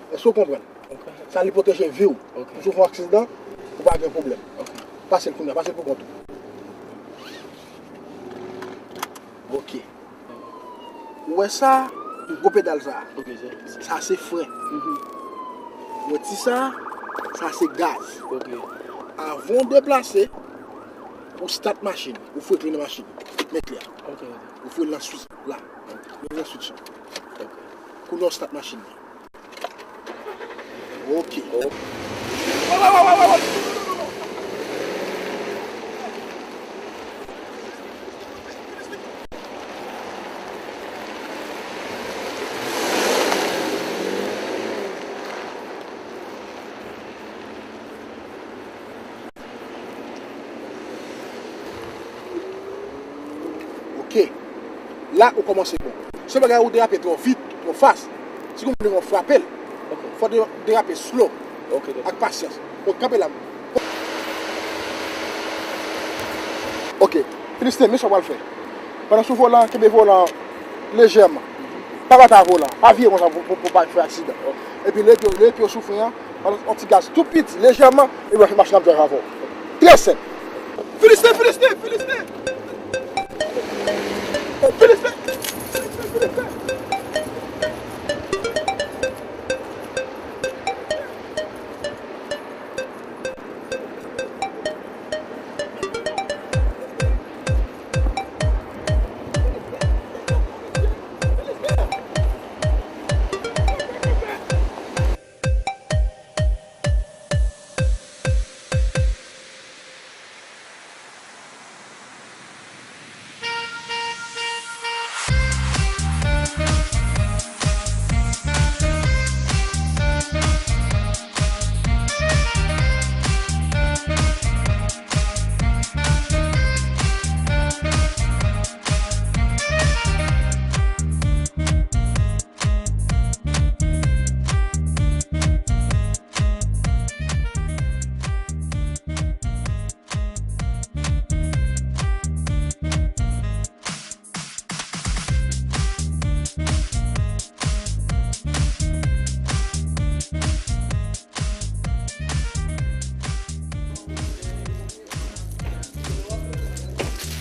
Èske w konprann? Ok. Sa li pwoteje vi w. Ok. Si w fè yon aksidan, ou pa gen pwoblèm. Ok. Pase l kounye a, pase l pou kont ou. Ok. Ou wè sa? Gwo pedal sa. Ok, se, se. Sa se fren. Mhm. Ou wè ti sa? Sa se gaz. Ok. Avan w deplase, ou start machin, ou foure kle nan machin. Men kle a. Ok, ok. Ou foure l nan switch la. Ok. Men nan switch la. Ok. Kounye a w start machin nan. Ok. Ok. La, ou kòmanse bon. Se bagay ou derape twò vit, twò fas. Si gon moun devan w, frape l. Ok. Fò w de-, derape slow. Ok, ok. Ak pasyans. Bon, kanpe la. Ok. Filisten, men sa w pral fè. Pandan sou volan, kenbe volan lejèman. Pa bat a volan. Pa vire konsa pou, pou, pou pa fè aksidan. Ok. Epi leve pye w, leve pye w sou fren an. Yon ti gaz tou piti, lejèman, epi machin ap drive avè w. Trè senp. Filisten, Filisten, Filisten! Filisten! Filisten, Filisten!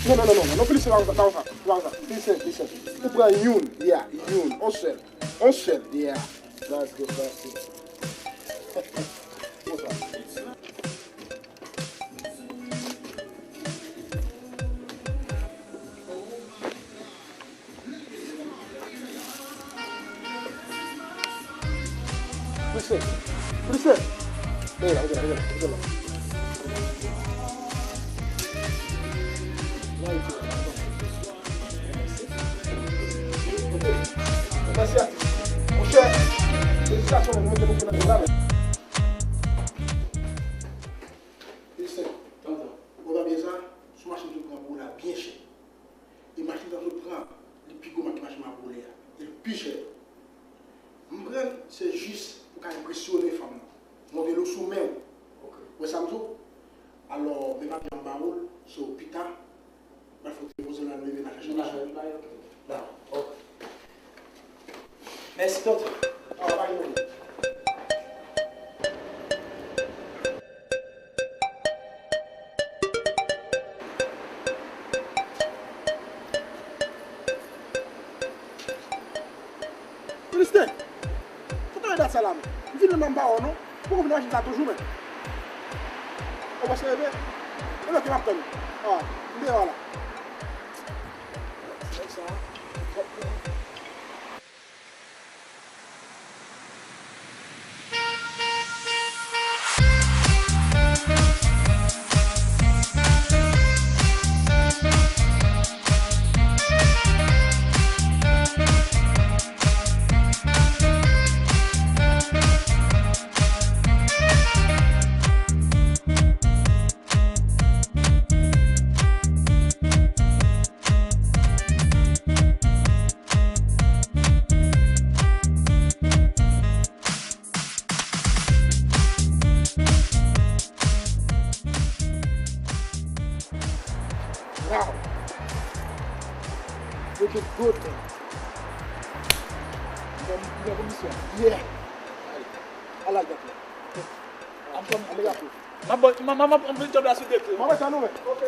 Non, non, non, non, non, plis se pa konsa, pa konsa, pa konsa. Plis senp, plis senp. Ou pran youn, yeah, youn, on sèl, on sèl, yeah. That's good, that's good. Konsa. Plis senp. Plis senp. Vini la, vini la, vini la, vini la. Mèsi. Monchè, felisitasyon, nou mete nou nan la. Plis senp. Ou pa byen sa? Sou machin tou pran pou la byen chè. E machin sa sot pran, li pi gwo ke machin m ap woule a. E li pi chè tou. M pran l, se jis pou ka enpresyone fanm nan. Monte l sou men w. Ok. Ou wè sa m di w? Alò, men papye a m ba ou l, so pita, m pral fè w depoze l la, nou leve n al chache machin. Dakò, ok. Mèsi, tonton. Felisite! Kote w ye dat sa la, men? M vin nan m pa wè w non. Poko vin nan machin sa toujou, men. Ou pa se reve? E men ke m ap tann ou. Ah, m deyò la. Nèg sa. Wow! Looking good, man. M gen, m gen komisyon. Yeah. I like that, man. I'm coming. I like that. M ap, m ap, m ap, m ap vin djòb la sou de kou. Mwen mèt annou, men. Ok.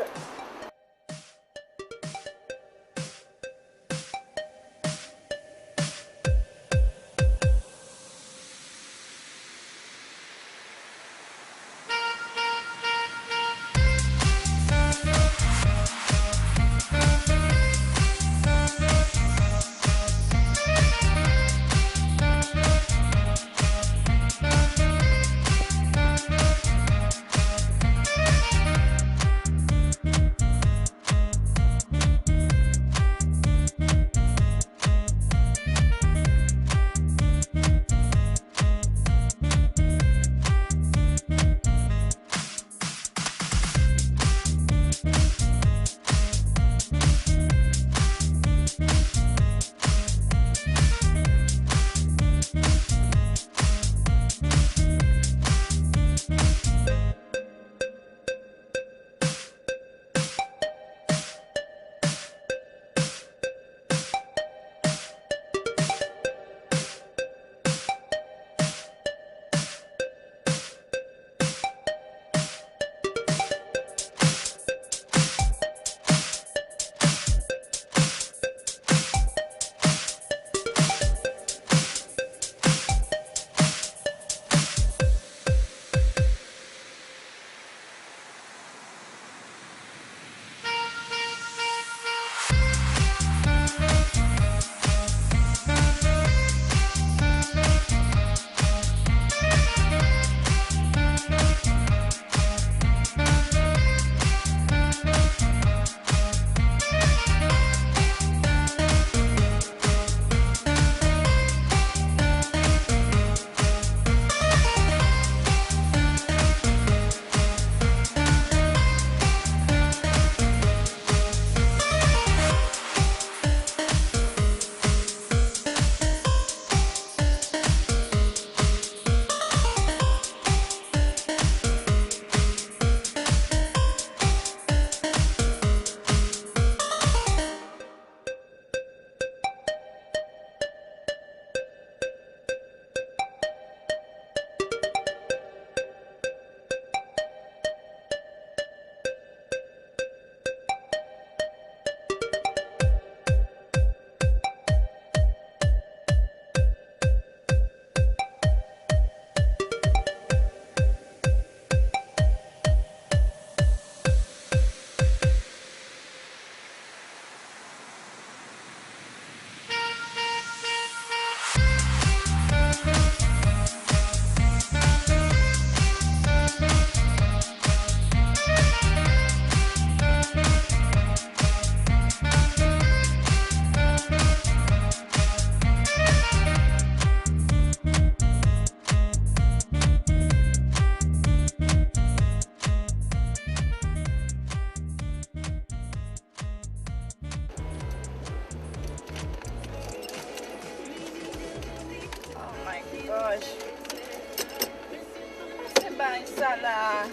Sa la.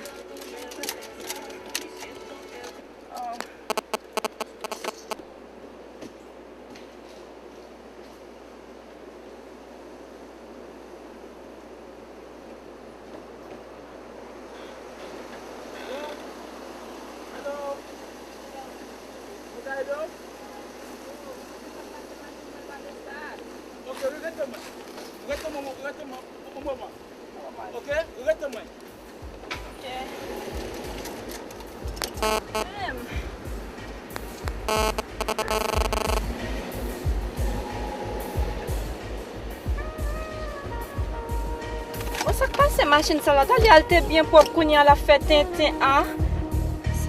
Oh. Ok, rete mwen. Rete mwen, rete mwen, yon moman. Ok, rete mwen. Ok. Menm. Bon, sa k pase machin sa la? Talè a l te byen pwòp, kounye a l ap fè tenten a.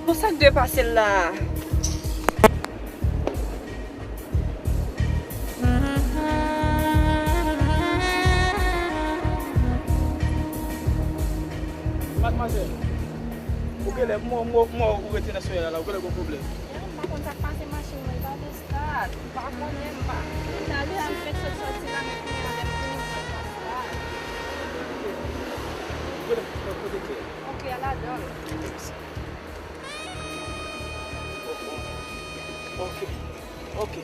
Bon, sa k dwe pase l la a? Madmwazèl, ou genlè, m wè, m wè, m wè ou rete nan soyèl la la, ou genlè gen pwoblèm. Ya, m pa konn sa k pase machin mwen, li pa vle start. M pa konnen, m pa. Talè a m fenk sot sòti la, men kounye a lè m vini, m pa start. Ou genlè kote l ye? Ok, al ladan l. Ok. Ok.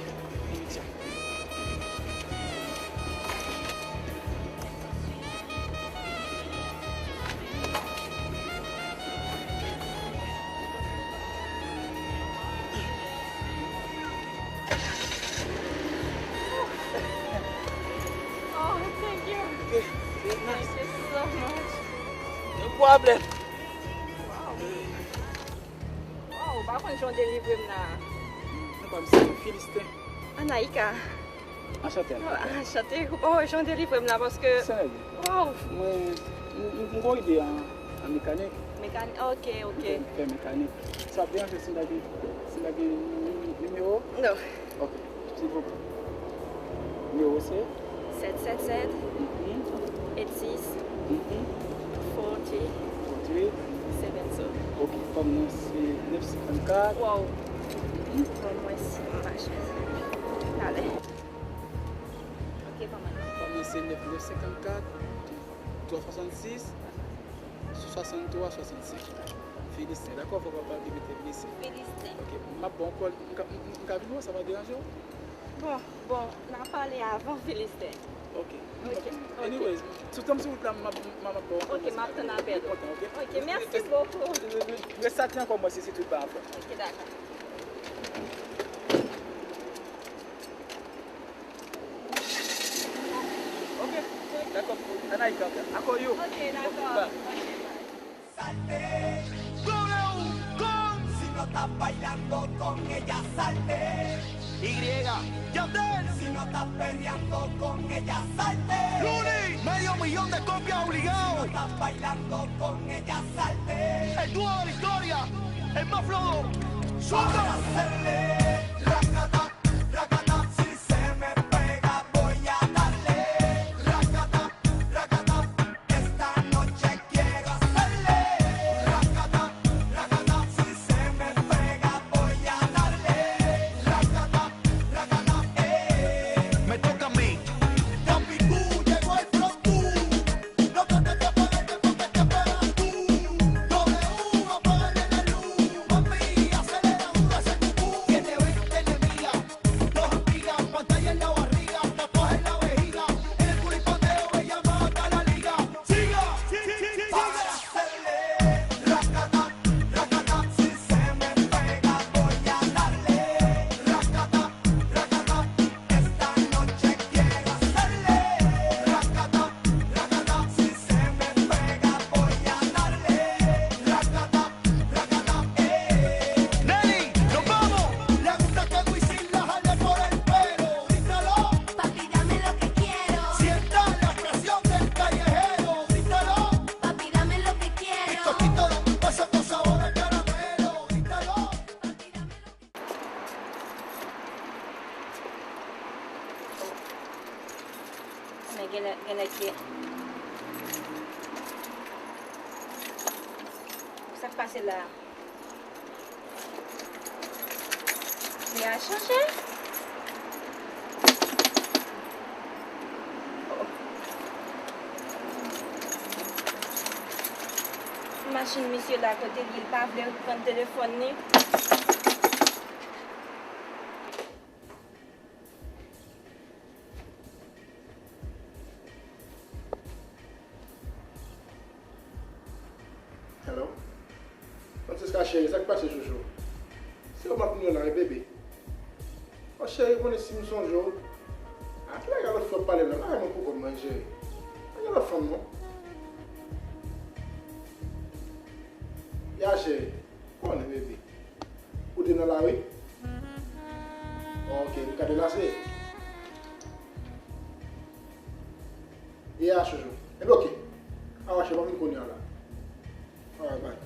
Oh, thank you. Thank you so much. No problem. Wow. Wow, ou pa konn jan w delivre m la. Non, pa m se Filisten. Anaïka. Anchante, Anaïka. Oh, anchante. Oh, jan w delivre m la, paske... Sa va byen. Wow. Mwen, m, m, m gon ide an, an mekanik. Mekanik, ok, ok. M fè, m fè mekanik. Sa ap deranje si m ta gen, si m ta gen ni-, ni-, nimewo? Non. Ok, silvouplè. Nimewo se? Sèt sèt sèt, mhm, eight six, mhm, forty, forty, seven zero. Ok, fanm nan se nèf senkannkat. Wow. Mhm. Bon, mwen si m mache. Talè. Ok, fanm nan. Fanm nan se nèf, nèf senkannkat, twa swasannsis, swasanntwa, swasannsenk. Filisten, dakò, fò w pa bliye mete Filisten. Filisten. Ok, m ap ba w kòl, m ka, m, m, m ka vin wè w, sa pa deranje w? Bon, bon, n a pale avan, Filisten. Ok. Ok, ok. Anyways, sou tan m sou wout la, m ap, m ap, m ap ba w kòl. Ok, m ap tann apèl ou. Mwen kontan, ok? Ok, mèsi bokou. Rès sa ti ankò mwen si, si tout ba fè. Ok, dakò. Ok, dakò. Anaïka, akò yo. Ok, dakò. Ok, bye. Salte. W con. Si no estás bailando con ella, salte. Y. Yandel. Si no estás perreando con ella, salte. Luli. Medio millón de copias obligado. Si no estás bailando con ella, salte. El dúo de la historia, el más flojo. Zumba. Ahora salte. Racata, racata, si se me pega, voy a darle. Racata, racata. Esta noche quiero hacerle racata, racata, si se me pega voy a darle racata, racata, eh. Me toca a mí. Papi, tú llegó el flow, tú. No te dejes ponerte porque te pegas tú. W, apágale la luz, papi, acelera, dura ese cucú. Tiene veinte enemigas. Dos amigas, pantalla en la barriga, tatuaje en la vejiga, en el culo y pandeo, ella mata la liga. Siga, siga, siga. Para hacerle racata, racata, si se me pega voy a darle racata, racata. Esta noche quiero hacerle racata, racata, si se me pega voy a darle racata. Nelly, nos vamos. Le gusta que Wisin la jale por el pelo. Grítalo. Papi, dame lo que quiero. Sienta la presión del callejero. Grítalo. Papi, dame lo que quiero. Picoquito, dame un beso con sabor a caramelo. Grítalo. Papi, dame lo que... Men gen nèg, gen nèg ki... Sa k pase la? Li al chanje? Oh. Machin misye la kote l ye, l pa vle pran telefòn li. Hello? Francisca cheri, sa k pase chouchou? Se ou m ap nwi la wi, bebe. O cheri, ou konnen si m sonje w. A kilè lòt fwa w pale la, lage mwen pou kò m manje. Pa gen lòt fanm non. Ya cheri, konnen bebe. Ou te nan lari? Ok, m ka delase. Ya chouchou. Ebyen ok. Awa cheri, m ap vin kounye a la. Alright, bye.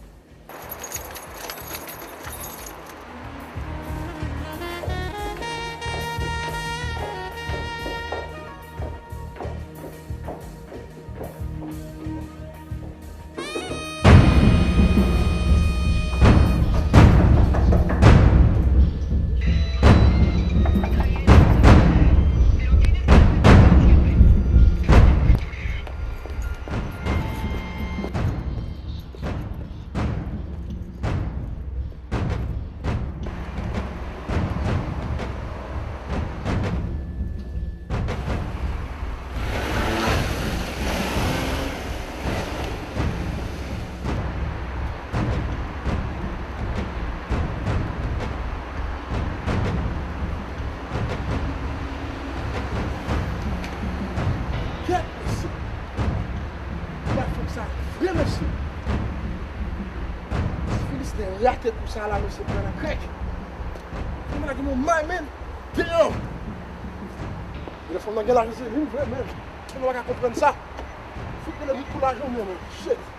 Kèt mesye! Gad fanm sa vre mesye! Ti Filisten rate kou sa la mesye, pran nan krèk! Fanm la gen yon may menm! Damn! Lè fanm nan gen lajan se li vre menm! Fanm nan pa ka konprann sa! Fout mwen bout pou lajan menm! Shit!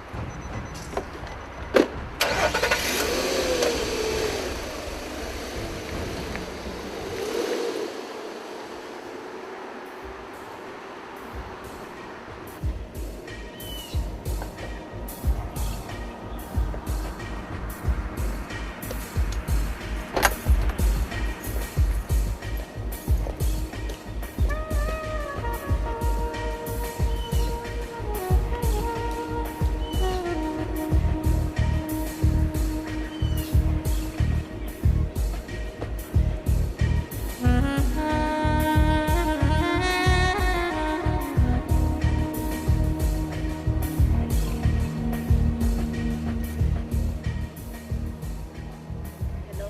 Hello.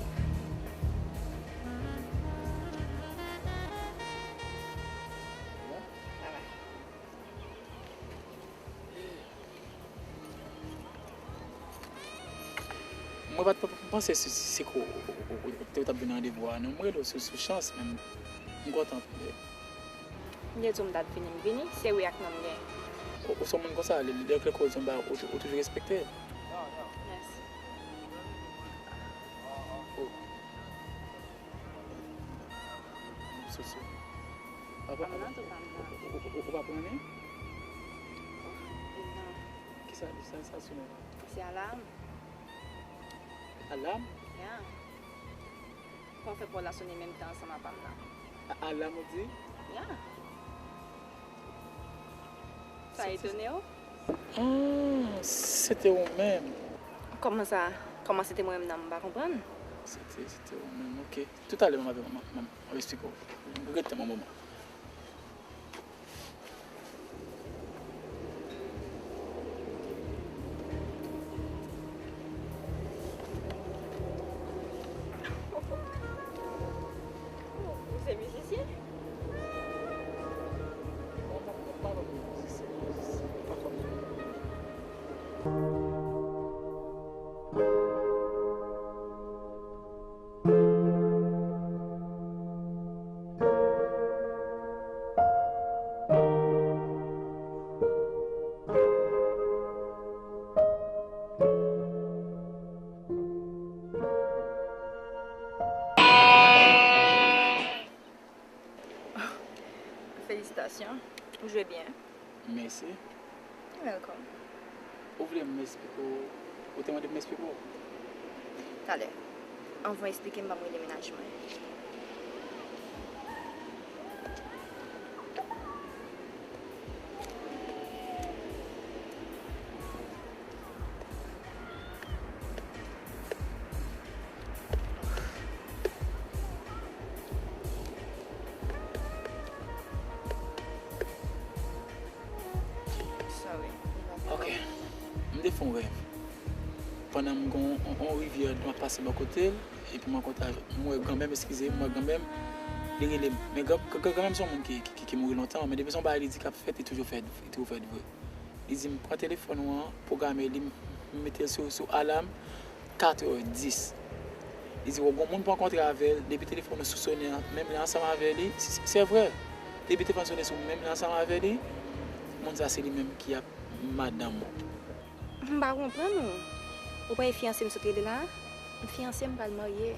Sa va? Mwen pa t panse se, se, se ko ou, ou, ou, ou te t ap vin randevou a non. Mwen rele w sou, sou chans, men m kontan. M te di w m t ap vini, m vini, se wi ak non m gen. Ou, ou se yon moun konsa, lè, lè, lè koze yon bagay, ou, ou toujou respekte. Mèsi. Oh. Sou, sou. Apa, apa, ou, ou, ou, ou pa pran anyen? Kisa, kisa sa sou men la? Se alam. Alam? Ya. Kòman w fè pa w la sone menm tan ansanm a pa m nan? A, alam ou di? Ya. Sa etone w? Ah, se te ou menm. Kòman sa? Kòman se te mwen menm nan? M pa konprann. Se te, se te ou menm, ok. Toutalè, m ap, m ap, m ap, m ap eksplike w. Rete yon moman. Ou se mizisyen? Felisitasyon. Ou jwe byen. Mèsi. You're welcome. Ou vle m esplike w? Ou te mande m esplike w? Talè. Anvan w esplike m, ban m rele mennaj mwen. M te fè yon rèv. Pandan m gen yon, yon, yon rivyè, m ap pase bò kote l, epi m rankontre, m wè granmè m, eskize, m wè granmè m, li rele m. Men gran, gran, granmè m se yon moun ki, ki, ki, ki mouri lontan, men depi se yon bagay li di k ap fèt, li toujou fèt, li toujou fèt vre. Li di m, "Pran telefòn ou an, pwograme li, m mete l sou, sou alam, katrè dis." Li di, "Ou gon moun pou rankontre avè l, depi telefòn ou sou sonnen an, menm lè ansanm avè li." Se, se, se vre. Depi telefòn sonnen sou menm lè ansanm avè li, moun sa se li menm ki ap madanm ou. M pa konprann ou. Ou pa wè fiyanse m sot rele la a? M fiyanse, m pral marye.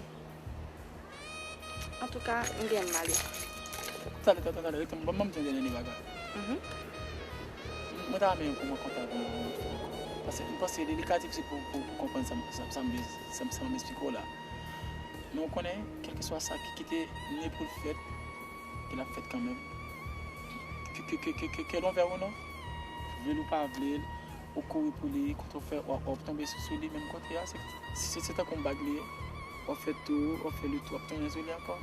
Antouka, m gen m ale. Tande, tande, tande, rete, ban, ban m di yon dènye bagay. Mhm. Mwen ta renmen pou mwen kontak yon lòt fwa ankò. Paske m panse li, li ka difisil pou, pou, pou konprann sa m, sa, sa m vle, sa m, sa m esplike w la. Men w konnen, kèlkeswa sa ki, ki te ne pou l fèt, ke l ap fèt kanmenm. Ke, ke, ke, ke, ke, ke l anvè ou non, vle l ou pa vle l, ou kouri pou li, kote w fè, w ap, w ap tonbe sou, sou li, menm kote a, se, se, se tankou yon bag li ye. W ap fè tou, w ap fè le tou, w ap tounen sou li ankò.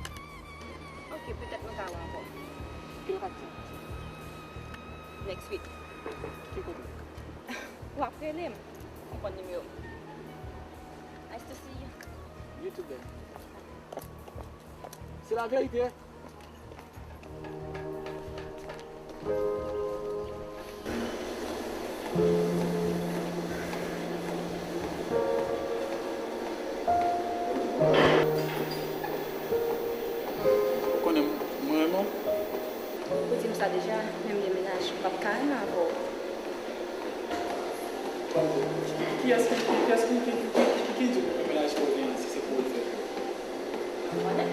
Ok, petèt nou ka wè ankò. Ki lokalite? Next week. Ki kote? W ap rele m. Ou konn nimewo m. Nice to see you. You too, babe. Se laverite. Ou konnen mwen renmen w. Ou di m sa deja, menm demenaj, m p ap ka renmen avè w. Kiyès ki, kiyès ki, ki, ki, ki, ki di w pou menaj ke w gen an, si se pou w l fè? M konnen.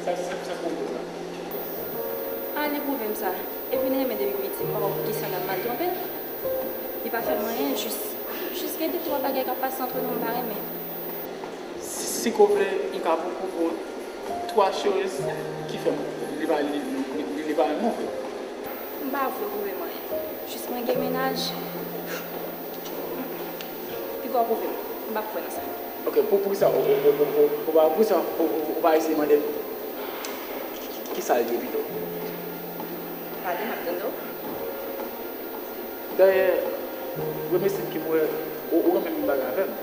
Sa, sa, sa k pwouve w sa? A, li pwouve m sa. Epi li renmen depi piti, m pa wè poukisa l ap mal twonpe l. Li pa fè m anyen, jis, jis gen de twa bagay k ap pase antre nou m pa renmen. Si, si ke w vle, m ka pwouve w twa choz ki fè m, li pa, li, li, li, li pa renmen w vre. M pa vle w pwouve m anyen. Jis mwen gen mennaj. Piga w pwouve m. M p ap kwè nan sa. Ok, pou, poukisa ou, ou, ou, ou, ou, ou pa, poukisa ou, ou, ou pa eseye mande m ki, kisa l ye pito? Pale, m ap tande w. Dayè, premye siy ke m wè, ou, ou renmen menm bagay avè m.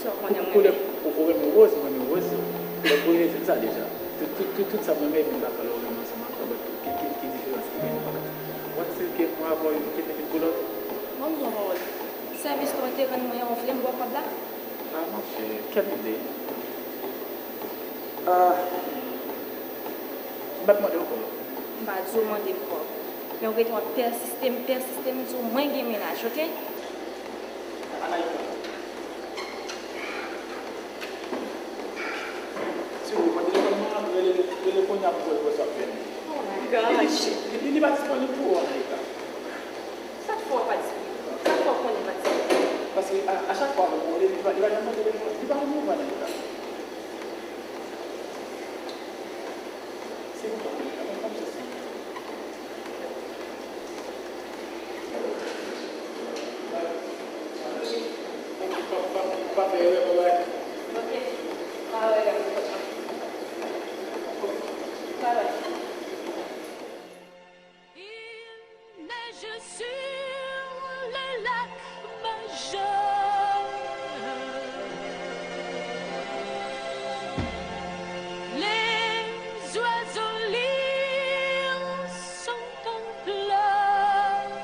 Sa w konnen m renmen? Koulè, ou, ou renmen woz, m renmen woz. Donk, premye siy sa deja. Tout, tout, tout, tout sa m renmen, menm bagay la, ou renmen ansanm avè m. Ki, ki, ki diferans ki gen? Ou panse ke mwen avè w, yo te mete pou lòt? Ban m di w yon pawòl. Sèvis ou te rann mwen an, ou vle m ba w kòb la? Ah, monchè, quelle idée. Ah, m pa t mande w kòb. M pa di w mande m kòb. Men ou rete w ap pèsiste, m pèsiste, m di w mwen gen mennaj, oke? Anaïka. Si w pran telefòn mwen an, rele, rele kounye a pou w wè sa k fè. Oh my gosh. Li, li, li pa disponib pou ou, Anaïka. Sa k fè w pa disponib? Sa k fè w konnen m pa disponib? Paske a, a chak fwa mwen rele, li pa, li pa janm pran telefòn. Li pa janm pran telefòn. Se pou sa, mwen pa m sesi. Pa, pa, pa, pa fè erè, bye bye. Ok. Bye bye. Bye bye. Il neige sur le lac Majeur. Les oiseaux lires sont en pleurs.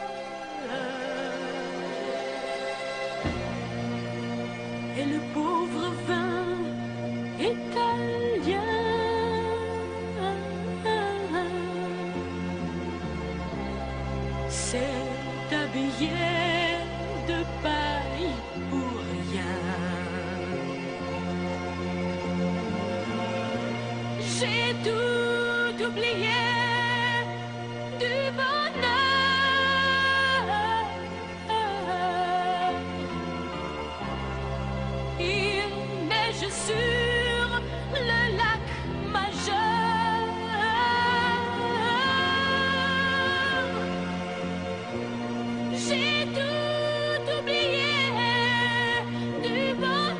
Et le pauvre vin italien s'est habillé de paille pour rien. J'ai tout oublié du bonheur. Il neige sur le lac Majeur. J'ai tout oublié du bonheur.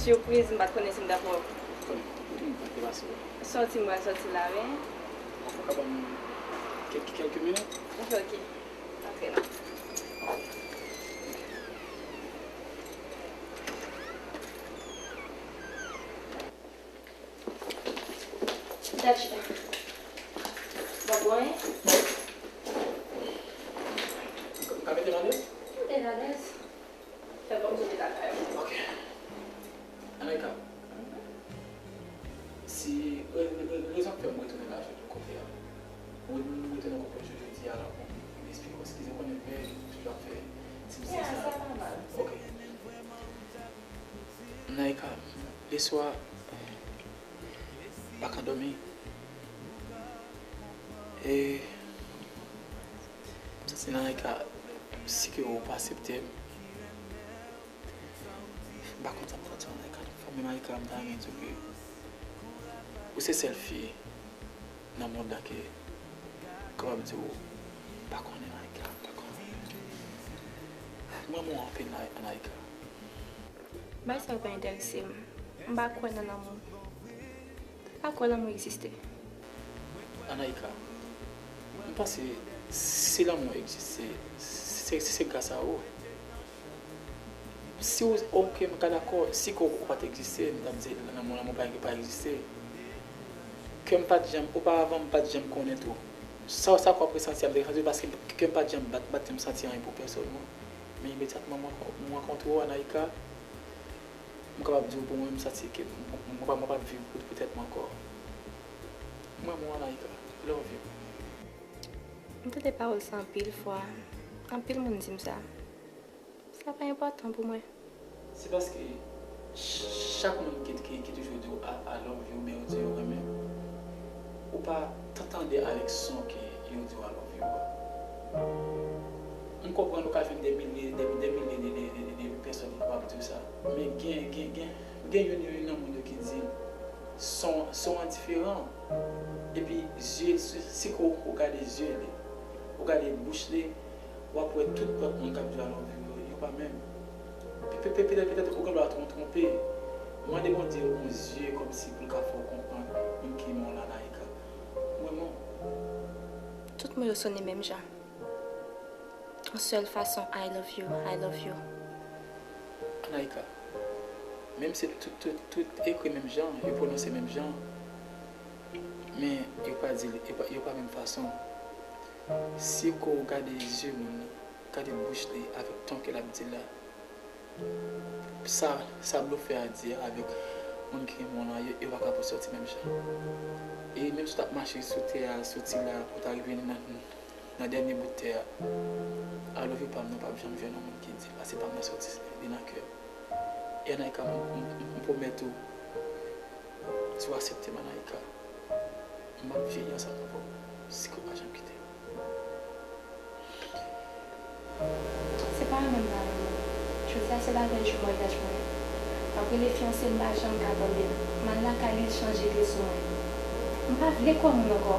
Sipriz, m pa t konnen si m t ap wè w. Konnen, konnen, konnen, konnen, konnen. Sòti, m pral sòti la, wi. Ou ka ban m kèk, kèlke minit? Ok, ok. Antre non. Dachi. Bon, bon, hein? M ka mete m alèz? Mete m alèz. Fè kòmsi w te lakay ou. Ok. Anaïka, si re- re- rezon k fè m retounen la jodi kote a, mwen m retounen kote w jodi a la pou m esplike w, eskize w konnen mwen toujou ap fè ti misye sa. Ok. Anaïka, leswa, m pa ka dòmi. E m santi Anaïka, si ke ou pa aksepte m, m pa konn sa m santi Anaïka. Fanmi Anaïka, m ta renmen di w ke ou se sèl fi nan mond la ke m kapab di w m pa konnen Anaïka, m pa konnen. M renmen w anpil, Anaïka. Bagay sa yo pa enterese m. M pa kwè nan lanmou. M pa kwè lanmou egziste. Anaïka, m panse si lanmou egziste, se, se, se gras a ou. Si w, ok, m ka dakò, si ke w pa t egziste, m t ap di lanmou, lanmou pa, pa egziste. Ke m pa t janm, oparavan, m pa t janm konnen tou. Sa, sa ke w ap resanti a, m te resanti l paske ke m pa t janm bat, bat, m santi anyen pou pèsòn, non. Men imedyatman, mwen, mwen rankontre w, Anaïka, m kapab di w pou mwen, m santi ke m, m, m, m p ap viv pou, pou tèt mwen ankò. M renmen w, Anaïka. Love you. M tande pawòl sa anpil fwa. Anpil moun di m sa. Sa pa enpòtan pou mwen. Se paske ch- chak moun ki, ki, ki toujou di w I, I love you, oubyen yo di yo renmen w, ou pa t- tande avèk son ke yo di w I love you a. M konprann ou ka jwenn de milye, de, de milye de, de, de, de, de pèsòn ki kapab di w sa. Men gen, gen, gen, gen youn, youn nan moun yo ki di l. Son, son an diferan. Epi zye l, si, si ke w, w gade zye li, w gade bouch li, w ap wè tout lòt moun k ap di I love you yo, yo pa menm. Pe- pe- pe- Petèt, petèt ou gen dwa twon- twonpe. Mande Bondye yon zye kòmsi pou l ka fè w konprann moun ki renmen w la, Anaïka. M renmen w. Tout mo yo sonnen menm jan. Yon sèl fason, I love you, I love you. Anaïka, menm si tout, tout, tout ekri menm jan, yo pwononse menm jan, men yo pa di l, yo pa, yo pa menm fason. Si ke w gade zye moun nan, gade bouch li avèk ton ke l ap di l la, sa, sa blofè a di avèk moun ki renmen w lan, yo, yo pa ka pou sòti menm jan. E menm si w t ap mache sou tè a, soti la, pou w ta rive nan, nan dènye bout tè a, I love you pa m nan p ap janm jwenn yon moun ki di l, paske pa m nan sòti, li nan kè m. E Anaïka, m, m, m, m pwomèt ou, si w aksepte m, Anaïka, m ap veye ansanm avè w, si ke w pa janm kite m. Se pa renmen m pa renmen w. Jodi a se lavèy jou maryaj mwen. W ap rele fiyanse m, m pa janm ka tande l. M al lakay li, l chanje ide sou mwen. M pa vle kwè moun ankò.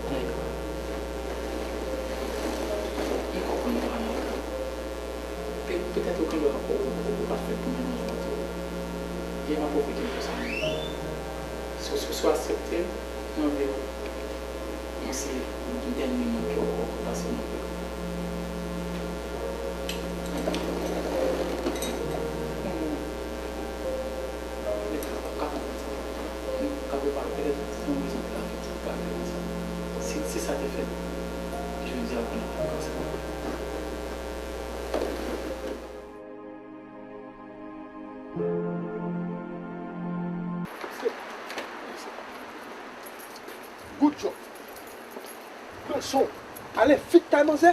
Anaïka, m konprann ou, Anaïka. Pe- petèt ou gen dwa ou, ou, ou pa fèt pou mennaj ou tou. Vye m ap ofri kèk jou sa menm. Si, si, si w aksepte, mwen vle w. Mwen se dènye moun ke w pase nan vi w. Petèt w ap ka konprann sa. M ka prepare, petèt se yon rezon ki ta fè ti ka fè konsa. Si, si sa te fèt, jodi a konnen pa konsa. Good job. Pran son w. Ale vit kay manzè.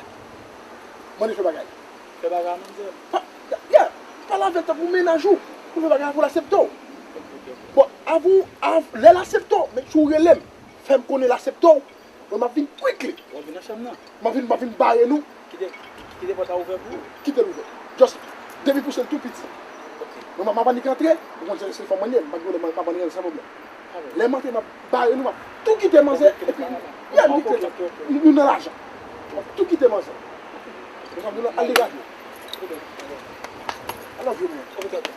Mande fè bagay. Fè bagay a manzè. Pa, yeah, pale avè l tankou mennaj ou. Pou fè bagay avè w, l aksepte w. Ok, ok, ok. Bon, avan, av, lè l aksepte w, make sure w rele m. Fè m konnen l aksepte w. Mwen, m ap vin quickly. W ap vin nan chanm nan? M ap vin, m ap vin bare nou. Kite, kite pòt la ouvè pou ou? Kite l ouvè. Just, depi pouse l tou piti. Ok. Mwen, m ap annik antre, ou konn se, se fanm mwen ye, m pa gen pwoblèm, m ap annik antre san pwoblèm. Alright. Lè m antre, m ap bare nou, m ap tou kite manzè, epi, yeah, m kite sa. Nou, nou nan lajan. M ap tou kite manzè. Mwen, m ap vin al degaje. Ok, ok. I love you, man. Ok, ok.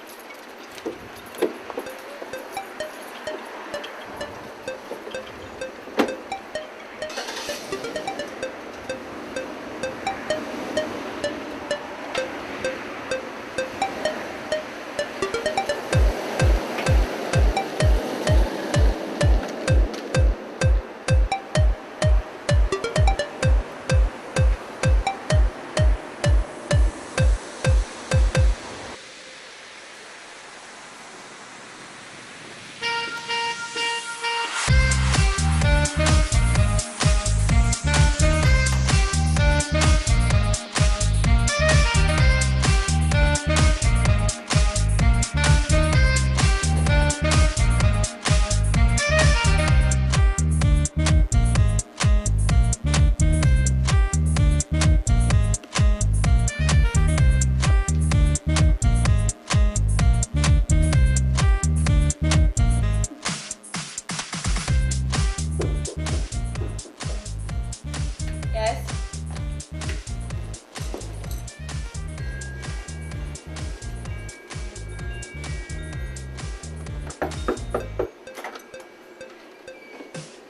Yes.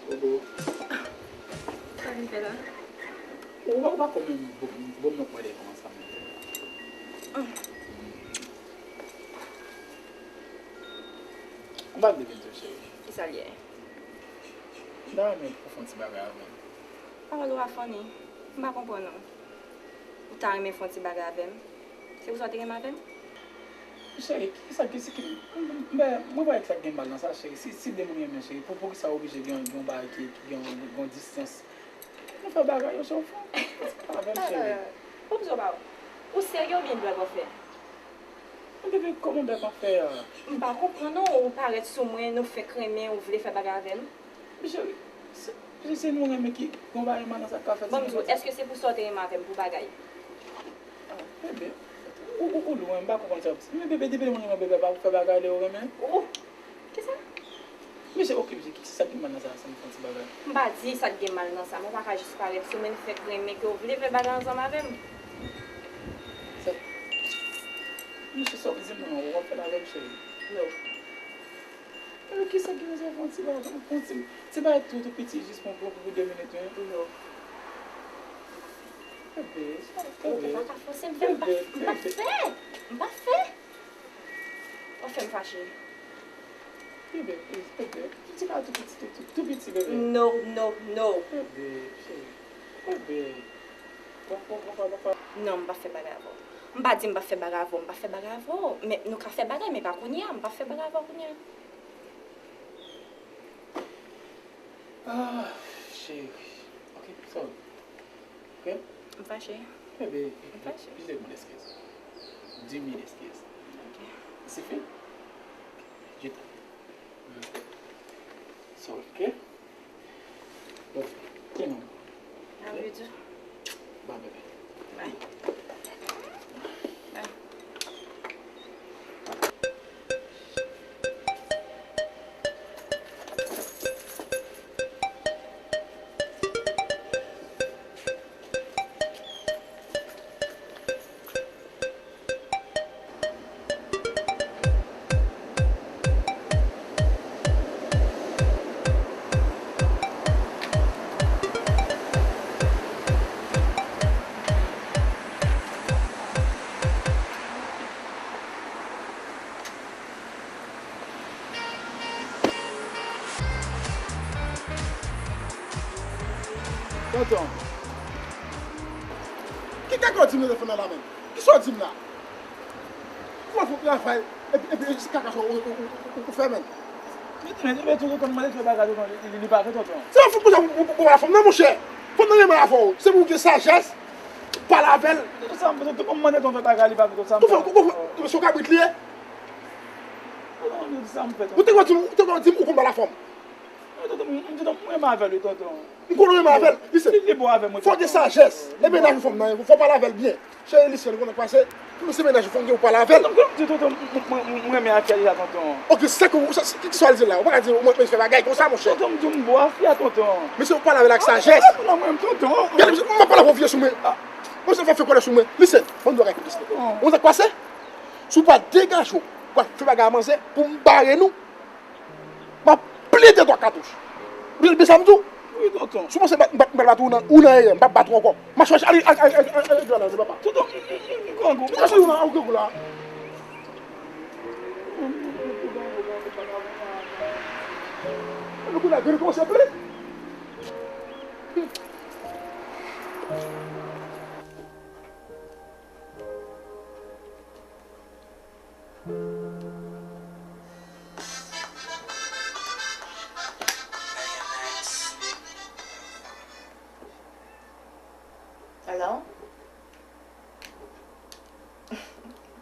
Bobo. Sa vin fè la? Ou pa, ou pa konn menm bon, bon, non, mwen de kòman sa menm. Ou pa vle vin tou, cheri. Kisa l ye? M ta renmen pou fè yon ti bagay avè m. Pawòl ou a funny. M pa konprann ou. Ou ta renmen fè yon ti bagay avè m? Se pou sa w te renmen avè m? Cheri, kisa, kisa ki, m, m, m, mwen pa wè kisa k gen mal nan sa, cheri. Si, si de moun renmen, cheri, pou, poukisa oblije gen, gen yon bagay ki, ki gen yon, yon distans? Nou fè bagay yo, se yon fon. Avè m, cheri. Poukisa w pa wè? Ou serye oubyen blag w ap fè? Bebe, kòman blak an fè a? M pa konprann non, ou parèt sou mwen, nou fenk renmen, ou vle fè bagay avè m. Cheri, se, se, se nou renmen ki gon bagay mal nan sa k ka fèt. Ban m di w, èske se pou sa w te renmen avè m pou bagay? Ah, bebe, ou, ou, ou lwen, m pa konprann sa w ap di. Men bebe, depi lè moun renmen bebe, pa pou fè bagay lè yo renmen. Oh, kisa? Mesye, oke, mesye, ki, ki sa k gen mal nan sa, sa m fè yon ti bagay? M pa di sa k gen mal nan sa, men w pa ka jis parèt sou mwen, fèk renmen ke w vle fè bagay ansanm avè m. Sa, mesye, sa w di m nan, w ap fè l avè m, cheri? No. Men ki sa k gen nan sa, fè yon ti bagay, fè yon ti, ti bagay tou, tou piti, jis pou, pou, pou de minit, wi. No. Bebe, bebe. Ou pa ka fòse m fè, m pa, m pa fè, m pa fè. W ap fè m fache. Bebe, please, bebe. Ti bagay tou piti, tou, tou, tou piti, bebe. No, no, no. Bebe, cheri. Bebe. Bon, bon, bon, bon, bon. Non, m pa fè bagay avè w. M pa di m pa fè bagay avè w, m pa fè bagay avè w. Men nou ka fè bagay, men pa kounye a, m pa fè bagay avè w kounye a. Ah, cheri. Ok, sorry. Ok? M fache. Bebe, m fache. Je te demande excuse. Dix mille excuses. Ok. Sifi? Je t'aime. Sorry, ok? Bon, ok, non. Love you too. Bye, bebe. Bye. Bye. Tonton. Ki kaka w di m nan telefòn nan la menm? Kisa w di m la? Kòman fè w travay, epi, epi, epi, kaka sa w, w, w, w, w fè menm? Men, men, men, tonton, mande fè bagay, tonton, li, li, li pa fè, tonton. Se yon fout pou sa, pou, pou, pou, pou la fanm nan, monchè. Fanm nan renmen avè w. Se pou w gen sajès, pale avè l. Tonton, sa m, tonton, mande tonton fè bagay, li pa fè, tonton, sa m. Tonton, tonton, tonton, se yon kabrit li ye. Tonton, sa m fè, tonton. Ou te konn di m, ou te konn di m ou konn pale a fanm. Tonton, m, tonton, mwen renmen avè l, tonton. M konnen w renmen avè l. Listen. Li, li bon avè mwen, tonton. Fò w gen sajès. Li bon avè mwen. E mennaj ou fanm nan, fò w pale avè l byen. Cheri, listen, ou konnen k pase. Pou se mennaj ou fanm gen ou pale avè l. Tonton, tonton, m, m, m, m renmen avè l deja, tonton. Ok, sa ke ou, sa, ki, ki sa w al di la? Ou pa ka di mwen, mwen fè bagay konsa, monchè. Tonton, m di w m bon avè l, tonton. Mesye, ou pale avè l ak sajès. Non, mwen, tonton. Gade, m ap pale avè w vye sou mwen. Mwen, sa fè fè kòlè sou mwen. Listen, mwen dwe koute, listen. Ou konn sa k pase? Si w pa degaje w, W ap fè bagay a manzè pou m bare nou. M ap plante twa katouch. Ou tande sa m di w? Wi, tonton. Si w panse m pral bat ou nan, ou nan erè, m p ap bat ou ankò. M ap chèche, ale, ale, ale, ale, ale, ale, papa. Tonton, m, m, m grangou. M chèche ou nan, ou grangou la. Mwen kou la, gade kòman se ple. Hello?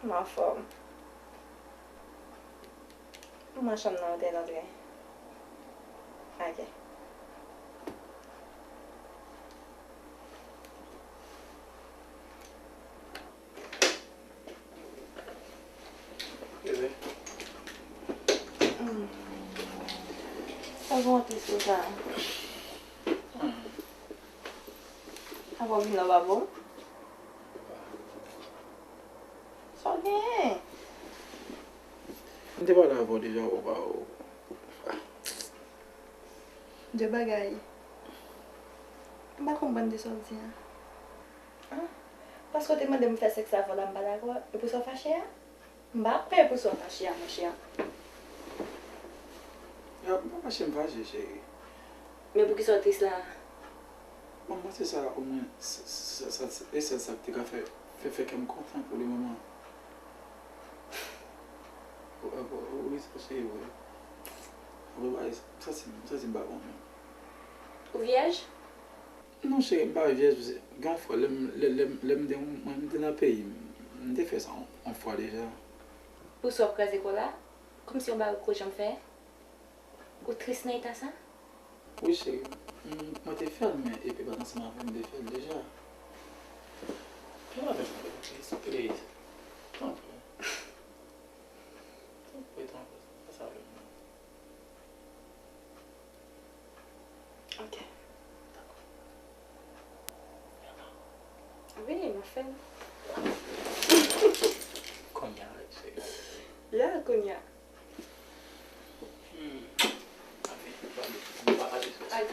M anfòm. Mwen chanm nan ou te rantre. Ok. Bebe. Mm. Sa gen yon tris konsa? Apa w vin nan babo? Sa w genyen? M te pale avè w deja, ou pa, ou, de bagay. M pa konprann de sa w di a. Ah, paske w te mande m fè sèks avè w la, m pa dakò. E pou sa w fache a? M pa kwè pou sa w fache a, monchè. Ah, m pa fache, m fache, cheri. Men poukisa w tris la? Bon, mwen se sa, omwen, sa, sa, sa, sa, e sèl sa k te ka fè, fè, fè kè m kontan pou le moman. Wi, sa se vre. Wi, m santi, m santi m pa bon menm. Ou vyèj? Non, cheri, m pa vyèj. Gen yon fwa, lè m, lè, lè, lè m te, mwen, m te nan peyi m, m te fè sa yon, yon fwa deja. Pou sa w ap kraze kò la? Kòmsi yon bagay ou poko janm fè? Ou tris nan eta sa? Wi, cheri. M, mwen te fè l, men epi pa t ansanm avè m, m te fè l deja. Fè l avè m, please, please. Tanpri. Tanpri, tanpri. Fè sa avè m, non. Ok. Dakò. Wi, m ap fè l. Kounye a, cheri. Ya, kounye a. Hmm. Anfen, m pa, m pa pale. Ok.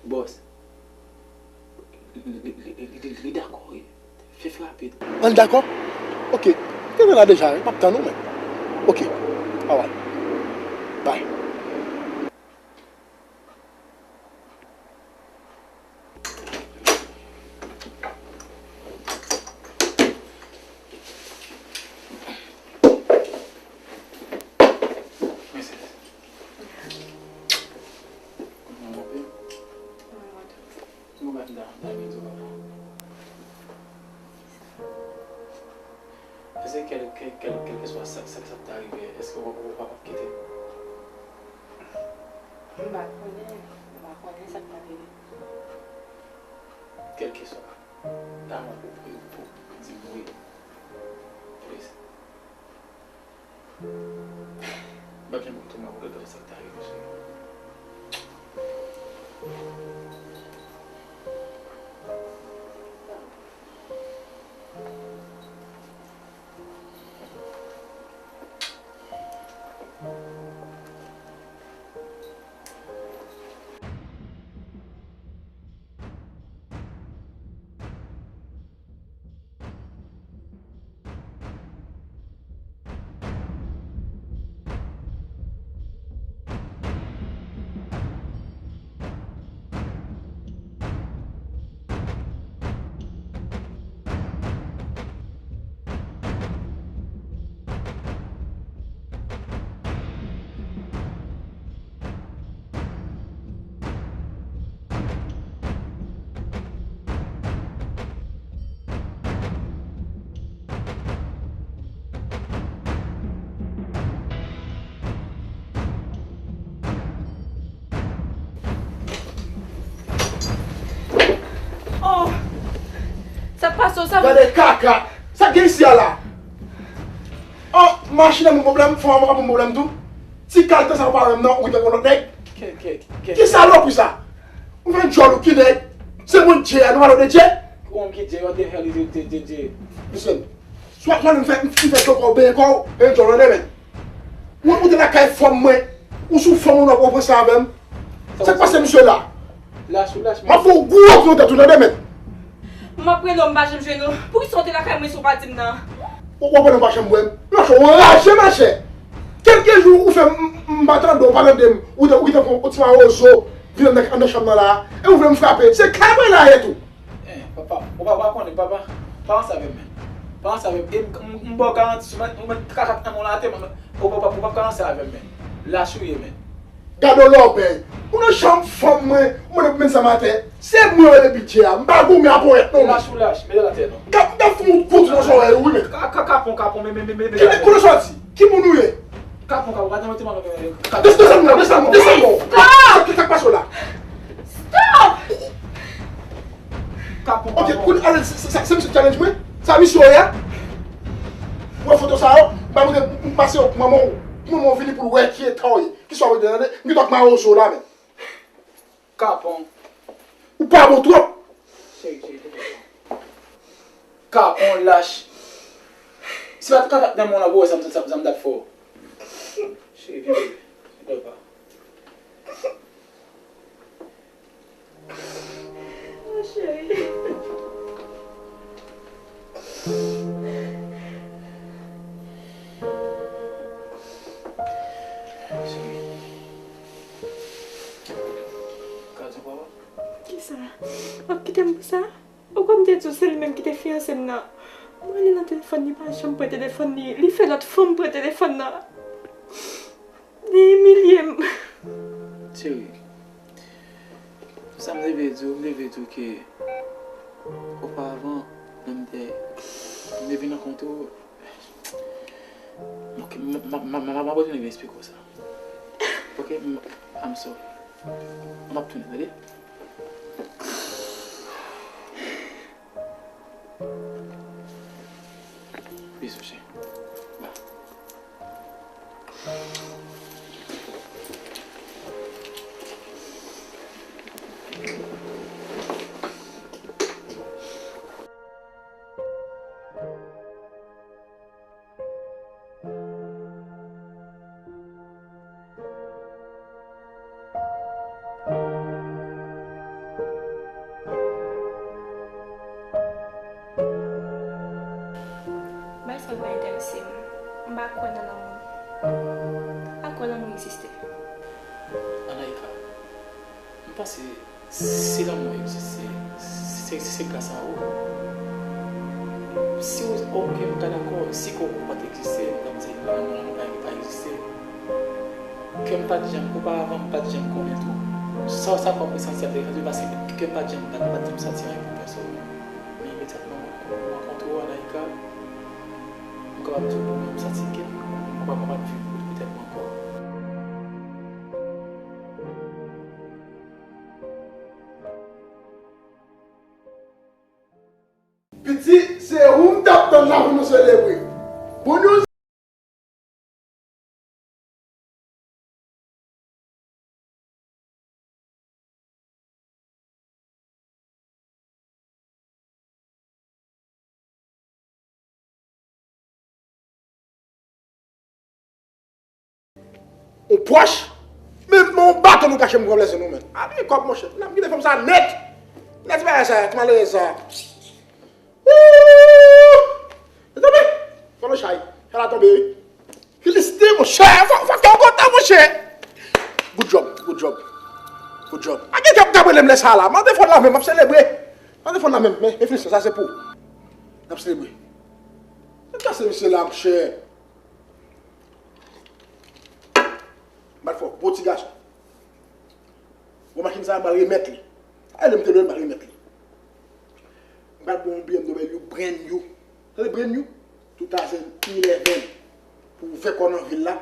Bòs, li, li, li, li, li dakò, wi. Fè, fè rapid. Ann dakò? Ok. Te la deja, wi. M ap tann ou, men. Ok. Alright. Bye. Èske kèl, kèl, kèl, kèlkeswa sa, sa, sa k ta rive, èske w, w, w p ap kite m? M pa konnen, m pa konnen sa k pral rive. Kèlkeswa, ta mwen pou, pou, pou, pou di m wi. Please. M p ap janm kite w, mwen, pou kèlkeswa sa k ta rive, cheri. Gade kaka. Sa k gen isi a la? An, machin nan pou pwoblèm, fanm an pou pwoblèm tou. Ti kaltan sa pa menm nan, ou gen yon lòt nèg. Ki salopri sa? Ou fè djòl ou ki nèg? Se moun Dye a, nou pale de Dye. Ou menm ki Dye, what the hell is it, Dye, Dye? Listen. Swa, swa m fè, m fè djòl kò w, benyen kò w, e djòl nan men. Ou, ou te lakay fanm mwen, ou sou fanm ou nan pran sa avè m. Sa k pase misye la? Lach ou lach. M ap fè w gwo wòf nan tèt ou nan demen. M ap rele w, m pa janm jwenn ou. Poukisa w te lakay mwen si w pa di m nan? Ou, ou konprann ou pa janm wè m? Lach ou anraje, machè. Kèlke jou ou fè m, m, m pa tande w, pa tande m. Ou te, ou te pran yon ti mawozo, vin anndan, anndan chanm nan la. E ou vle m frape. Se kay mwen la ye tou. Eh, papa, ou pa, ou pa konnen, papa. Pa ranse avè m, men. Pa ranse avè m. E m, m, m ba w garanti, si w met, ou met kaka nan men w la atè, m, ou pa, ou pa, ou p ap ka ranse avè m, men. Lach ou ye, men. Gade w lòbèy. Ou nan chanm fanm mwen, ou mande pou m met zam atè. Se mwen yo depi dye a. M pa goumen a ponyèt non. Lach ou lach, mete l atè non. K ap, k ap fè yon kout nan zòrèy ou, wi, men. Ka, ka, kapon, kapon, men, men, men, men, men. Ki, kote w soti? Ki moun ou ye? Kapon, kapon, pa janm mete mal nan men. Desann, desann, desann, desann, non. Stop! Sa, sa, sa k pase w la? Stop! Kapon, kapon. Ok, kounye a, se, se, se, se misye challenge mwen? Sa misye w ye a? Ou wè foto sa yo? Ba mwen, m pase yo pou manman w. Pou manman w vini pou l wè ki eta w ye. Ki sa w ye tande? M gen dwa k mawozo w la, men. Kapon. Ou pa bon twòp. Cheri, cheri, cheri. Kapon lach. Si pa t kaka nan men w la, pou wè sa m, sa, sa m t ap fè w. Cheri, vin, bebe. Vin, papa. Oh, cheri. Cheri. Ka di w papa? Kisa? W ap kite m pou sa? Ou kwè m te di w se li menm ki te fiyanse m nan? M rele nan telefòn, li pa janm pran telefòn li. Li fè lòt fanm pran telefòn nan. Li imilye m. Cheri, sa m te vle di w, m te vle di w ke oparavan, lè m te, m te vin rankontre w, ok, m, m, m, m, m ap retounen vin eksplike w sa. Ok, m, I'm sorry. M ap tounen, tande? Bizou, cheri. Bye. Bagay sa yo pa enterese m. M pa kwè nan lanmou. M pa kwè lanmou egziste. Anayika, m panse si lanmou egziste, se, se, se gras a ou. Si w, ok, m ka dakò, si kò w pa t egziste, m t ap di lanmou, lanmou pa, pa egziste. Ke m pa t janm, oparavan, m pa t janm konnen tou. Sa, sa kò m te santi a te chanje, paske ke m pa t janm bat, m pa t janm santi anyen pou pèsonn. Men imedyatman, m rankontre w, Anayika, m kapab di w, mwen, m santi ke m pa kapab viv pou tèt mwen ankò. Piti, se ou m t ap tann la pou nou selebre. Bon news! Ou pwòch? Men, men yon baton nou kache m pran blese nou, men. A, men kòb, monchè. N ap kite fanm sa nèt. Nèt bagay sa, ti malerèz sa. Ooh! Mezanmi, fò nou chay. Chay la tonbe, wi. Filistin, monchè. Fò, fò kè w kontan, monchè. Good job, good job. Good job. A, gen kè w t ap rele m lè sa la. Mande fòn la menm, m ap selebre. Mande fòn la menm. Men, men, Filistin, sa se pou ou. N ap selebre. Sa kase misye la, monchè. M pral fè w gwo ti gason. Bon, machin sa a, m pral remèt li. A, lè m te lwen, m pral remèt li. M pral ba w yon B M W brand new. Tande, brand new? Two thousand eleven. Pou ouvè kò w nan vil la.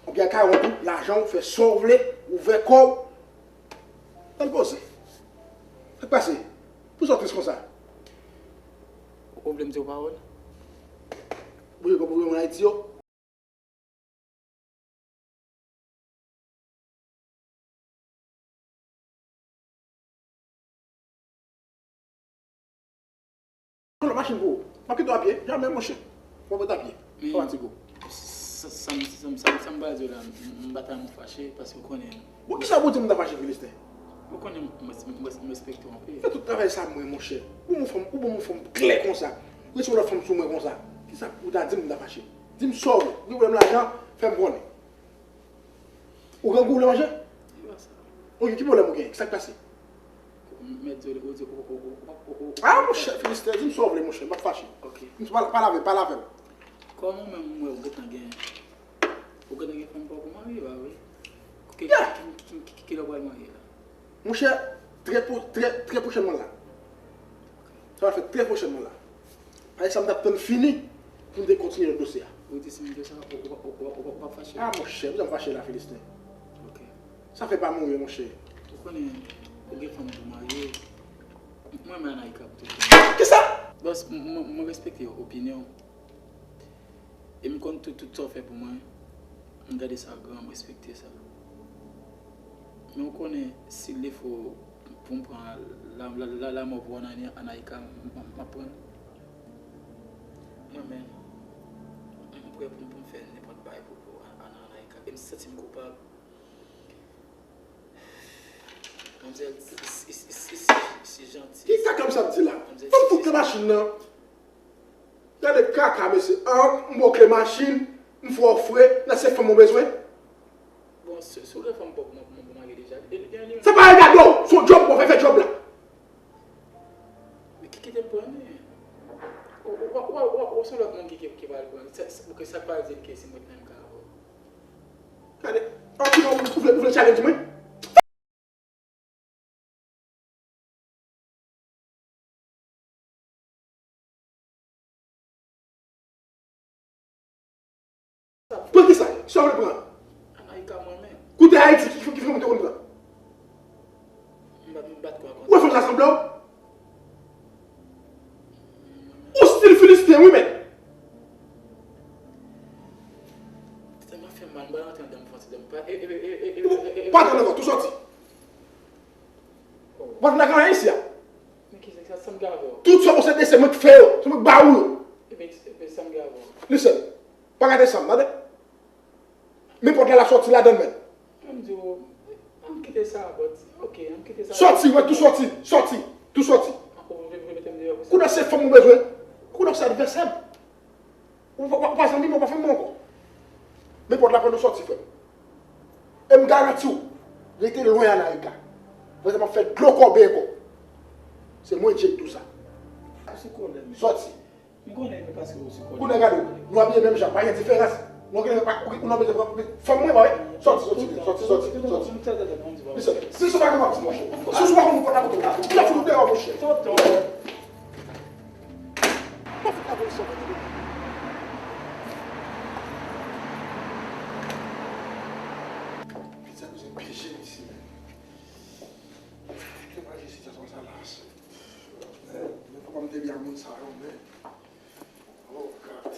Ou gen kay ou tou, lajan w, fè sa w vle, ouvè kò w. Tande poze. Sa k pase? Pou sa w tris konsa? Pwoblèm se yo pawòl. Ou gen pwoblèm ann Ayiti yo? Pran machin pou ou. M ap kite w a pye. Jamè, monchè. Mwen pran a pye. Sa fatig ou. Sa, sa, sa, sa, sa m pral di w la, m, m pa ta renmen w fache, paske w konnen. Bon, kisa w pou di m ta fache, Filisten? Ou konnen m, m, m, m respekte w anpil. Fè tout travay sa mwen, monchè. Ou bon fanm, ou bon fanm klè konsa. Ou resi yon lòt fanm sou mwen konsa. Kisa ou ta di m ta fache? Di m sa w vle. Ou gen pwoblèm lajan, fè m konnen. Ou grangou, ou vle manje? Yo, sa. Ok, ki pwoblèm ou gen? Sa k pase? Mèt di w, ou di, ou, ou, ou, ou, ou, ou, Ah, monchè, Filisten, di m sa w vle, monchè, m ap fache. Ok. M pa, pa lave, pa lave m. Kòman menm m wè ou gentan gen, ou gentan gen fanm pa w pou marye, pa vre? Ki, Yeah. ki, ki, ki, ki, ki lè w pral marye la? Monchè, trè po-, trè, trè pwochènman la. Sa va fèt trè pwochènman la. Paske sa m t ap tann fini pou m te kontinye lòt dosye a. Ou di si m te sa, ou, ou, ou, ou, ou, ou p ap fache? Ah, monchè, poukisa m fache la, Filisten? Ok. Sa fè pa mouri, monchè. Ou konnen, ou gen fanm pou marye. Mwen, mwen Anaïka pou tout. Kisa? Bòs, m, m, mwen respekte opinyon w. E m konn tout, tout sa w fè pou mwen. M gade sa gran, m respekte sa. Men w konnen, si l defo pou m pran la, la, la, lanmò pou Ana-, Anaïka, m, m, m ap pran l. Mwen menm, m prè pou m, pou m fè nenpòt bagay pou, pou Ana-, Ana-, Anaïka. E m santi m koupab. Manmzèl si, si, si, si, si, si janti. Ki kaka m sa ap di la? Manmzèl Fè m si, fout si, nan machin nan. Gade kaka, mesye. An, m bouke machin, m fè w fre, nan se fanm ou bezwen. Bon, si, si w gen fanm pa w pou mwen, pou mwen, pou mwen deja. Li, li gen li menm. Sa pa regade w, se yon djòb pou w fè, fè djòb la. Men ki, kite m pran li. Ou, ou, ou, ou, ou, ou se lòt moun ki, ki, ki pral pran li. Sa, sa, ou ke sa k pral di l ke si m ret menm ka avè w. Gade, an, ou vle, ou vle challenge mwen? Pou kisa? Sa w vle pran? Anaïka mwen menm. Koute Ayiti, ki, ki fanm ou te konn pran? M bat, m bat kwa konsa. Ou wè fanm sa sanble w? Ou stil Filisten, wi, men. Tèt mwen fè mal, m pral rantre anndan m fè yon ti dòmi. Pa, e, e, e, e, e, e, e, e, Pa antre ankò, tou sòti. Ou pa vin ak anyen isi a. Men ki sa, sa m gen avè w? Tout sa w posede se mwen k fè yo, se mwen k ba ou yo. Ebyen, ebyen, sa m gen avè w? Listen, pa gade sa m, tande? Men pòt la, l ap sòti ladan l menm. An m di w, an m kite sa, but, ok, an m kite sa. Sòti, wè, tou sòti, sòti, tou sòti. Ankò, ou vle, vle mete m deyò konsa? Kounye a se fanm ou bezwen. Kounye a se advèsè m. Ou pa, ou pa zanmi m, ou pa fanmi m ankò. Men pòt la pran nou sòti, frè m. E m garanti w, rete lwen Anaïka. Paske m ap fè dlo kòbe ankò. Se mwen Jake tou sa. Ou sou kòlè, men. Sòti. M konnen, men paske ou sou kòlè. Kounye a gade w, nou abiye menm jan, pa gen diferans. Nou gen, pa, ou, ou nan bezwen pran fanm mwen, pa vre? Sòti, sòti, sòti, sòti, sòti. Listen, si se pa gen w ap di, monchè. Si se pa gen w ap di, monchè. Ou ta fout ou deyò, monchè. Pizza nou se peche isi menm. Imajine sitiyasyon sa la. Men, men papa m te byen moun sa yo, men. Oh God.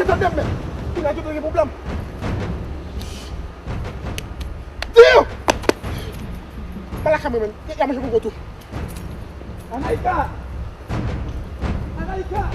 Tande m, men. Ou la tout gen pwoblèm. Diw! Pa lakay mwen, men. Y a manje koko tou. Anayka! Anayka!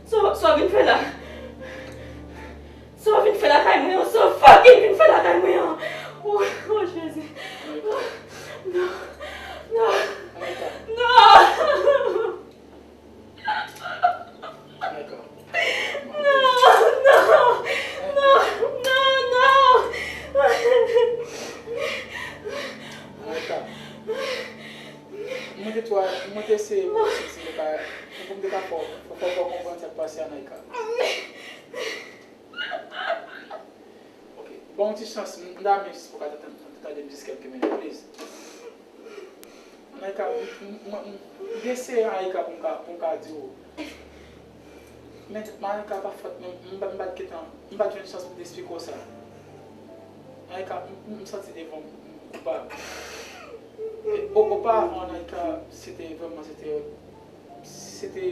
Sa, sa w vin fè la? Sa w vin fè lakay mwen an? Sa w fucking vin fè lakay mwen an? Oh, oh, Jezi. Oh, non. Non. Non. Non. Non, non, non, non, non. Anayka, mwen te twa, mwen te eseye pou si m te ka, pou m te ka fè w, fè w konprann sa k pase, Anayka. Ok, ban yon ti chans, m ta renmen jis pou w ka tande, tande m jis kèlke minit, please. Anayka, m, m, m, m, m eseye Anayka pou m ka, pou m ka di w. Men, Anayka, pa fòt mwen, m, m pa t gentan, m pa t jwenn chans pou m te esplike w sa. Anayka, m, m, m santi devan w, m koupab. E, o, oparavan, Anayka, se te vrèman, se te, se te,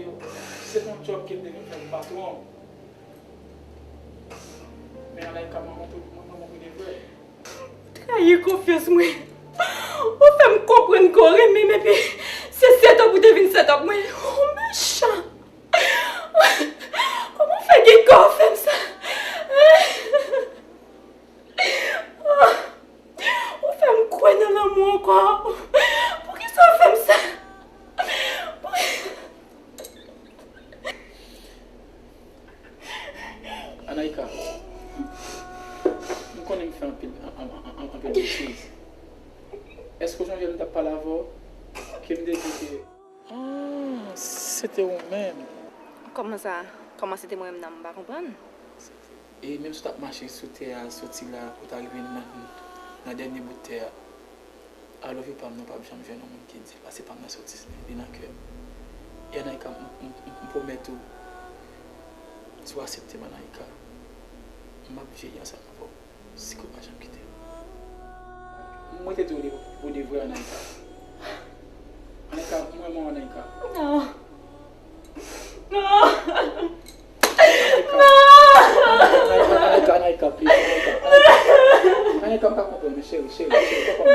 se te yon djòb ke m te vin fè pou patwon an. Men Anayka, mwen, mwen, mwen, mwen, mwen, mwen, mwen, Trayi konfyans mwen. Ou fè m konprann ke w renmen m epi se set up ou te vin set up mwen. Ou mechan. Kòman w fè gen kè w fè m sa? Ou fè m kwè nan lanmou ankò. Poukisa w fè m sa? Anayka, m konnen m fè anpil, an, an, an, an, anpil betiz. Èske w sonje lè m t ap pale avè w? Ke m te di ke. Ah, se te ou menm. Kòman sa? Kòman se te mwen menm nan? M pa konprann. E menm si w t ap mache sou tè a, soti la, pou w ta rive nan, nan dènye bout tè a, a love pa m nan, w p ap janm jwenn yon moun ki di l pase pa m nan soti, li nan kè m. E Anaïka, m, m, m, m pwomèt ou, si w aksepte m, Anaïka, m ap vyeyi ansanm avè w. Si ke w pa janm kite m. Mwen te di w li pou de vrè, Anaïka. Anaïka, m renmen w, Anaïka. Non. Non. Anaïka. Non. Anaïka, Anaïka, Anaïka, please, Anaïka, Anaïka. Anaïka, m pa konprann, cheri, cheri, cheri, papa m.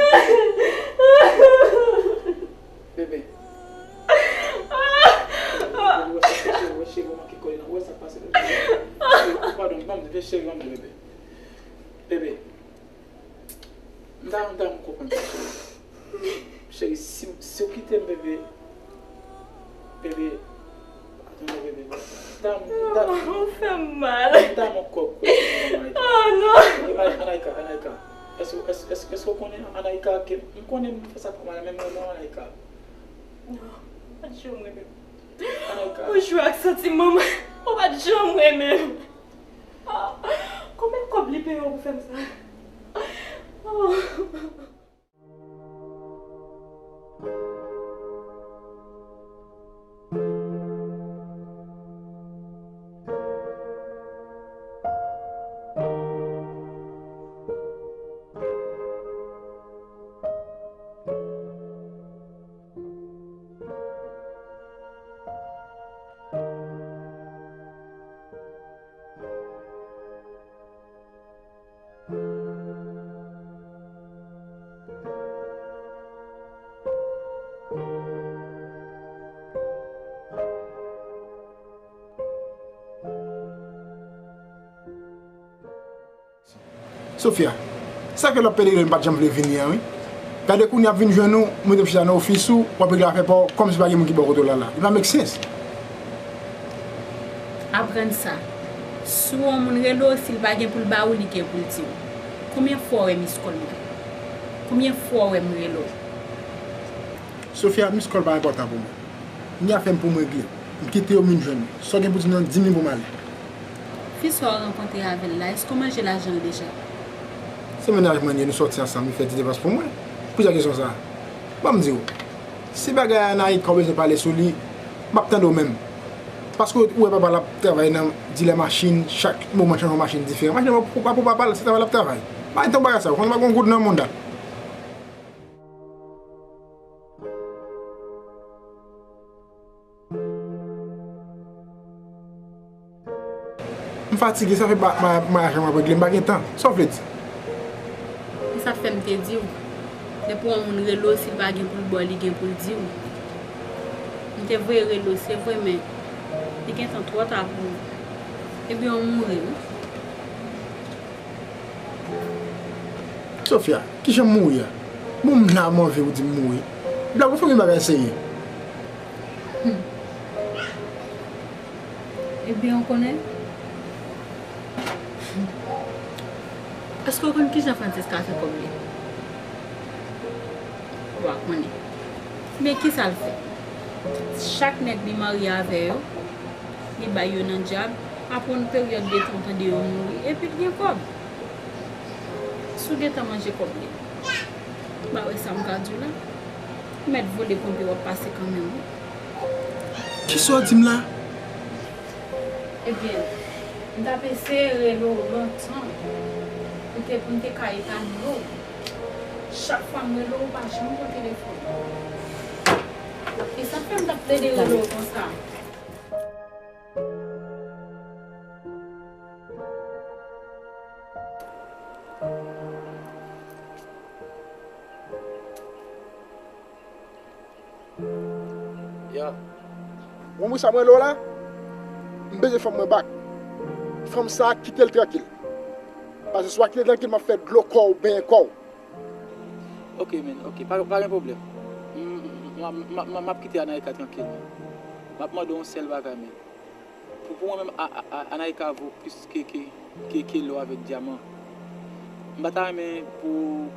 Bebe. Bebe, wè sa, cheri, wè cheri, w manke kole nan, wè sa k pase, bebe. Cheri, padon, ban m, cheri, ban m, bebe. Bebe. M ta, m ta, m konprann sa, cheri. Cheri, si, si w kite m, bebe, bebe, atann, bebe, m ta, m ta, non, ou fè m mal. M ta, m kòk. Oh, non. Anaïka, Anaïka, èske, èske, èske, èske w konnen Anaïka, ke m konnen m fè sa pou mal, men m renmen w, Anaïka. Non, ou pa t janm renmen m. Anaïka. Ou jwe ak santiman mwen, ou pa t janm renmen m. Ah, konbyen kòb li peye w pou fè m sa? Oh. Sofia, sa ke lòt pede rele m pa t janm vle vini an, wi. Gade kounye a ap vin jwenn ou, mete m chita nan ofis ou, w ap regle afè pa w, kòmsi pa gen moun ki bò kote w la la. Li pa make sense. Aprann sa. Si yon moun rele w, si l pa gen pou l ba ou, li gen pou l di w. Konbyen fwa w wè miskòl mwen? Konbyen fwa w wè m rele w? Sofia, miskòl pa enpòtan pou mwen. M gen afè m pou m regle. M kite yo vin jwenn ou. Sa w gen pou di m nan, di m li pou m ale. Fi sa w rankontre avè l la, èske w manje lajan l deja? Se mennaj mwen li ye, nou sòti ansanm, li fè ti depans pou mwen. Poukisa kesyon sa a? Ban m di w. Si bagay Anaïka ou bezwen pale sou li, m ap tande w menm. Paske ou wè papa l ap travay nan dilè machin, chak moman l chanje yon machin diferan. Machin nan pa pou, pa pou papa l, se travay l ap travay. Pa gen tan bagay sa, ou konnen pa gen yon goud nan mond la. M fatige, sa fè ba-, ma-, maryaj la m ap regle, m pa gen tan. Sa w vle di? E sa k fè m te di w, depi yon moun rele w, si l pa gen pou l ba w, li gen pou l di w. M te voye rele w, se vre, men li gentan twò ta pou ou. Ebyen, w mouri, wi. Sofia, kijan m mouri a? Bon, m la, m anvi ou di m mouri. Blag, ou fè m yon bagay serye. Hmm. Ebyen, ou konnen? Èske ou konn kijan Francesca fè kòb li? Ou pa konnen. Men kisa l fè? Chak nèg li marye avè yo, li bay yo nan djab, apre yon peryòd de tan, ou tande yo mouri, epi l gen kòb. Si w gentan manje kòb li, m pa wè sa m ka di w la. Ou mèt vole konpe w ap pase kanmenm, wi. Kisa w di m la? Ebyen, m t ap eseye rele w lontan pou te, pou m te ka epanouye w. Chak fwa m rele w, ou pa janm pran telefòn. E sa k fè m t ap plede rele w konsa. Ya. Ou konprann sa mwen rele w la? M bezwen fanm mwen back. Fanm sa a, kite l trankil. Paske si w pa kite l trankil, m ap fè dlo kò w benyen kò w. Ok, man, ok, pa, pa gen pwoblèm. M, m, m, m, m, m ap kite Anaïka trankil, man. M ap mande w yon sèl bagay, man. Pou, pou mwen menm, a, a, a, Anaïka vo plis ke, ke, ke, ke lò avèk dyaman. M pa ta renmen pou,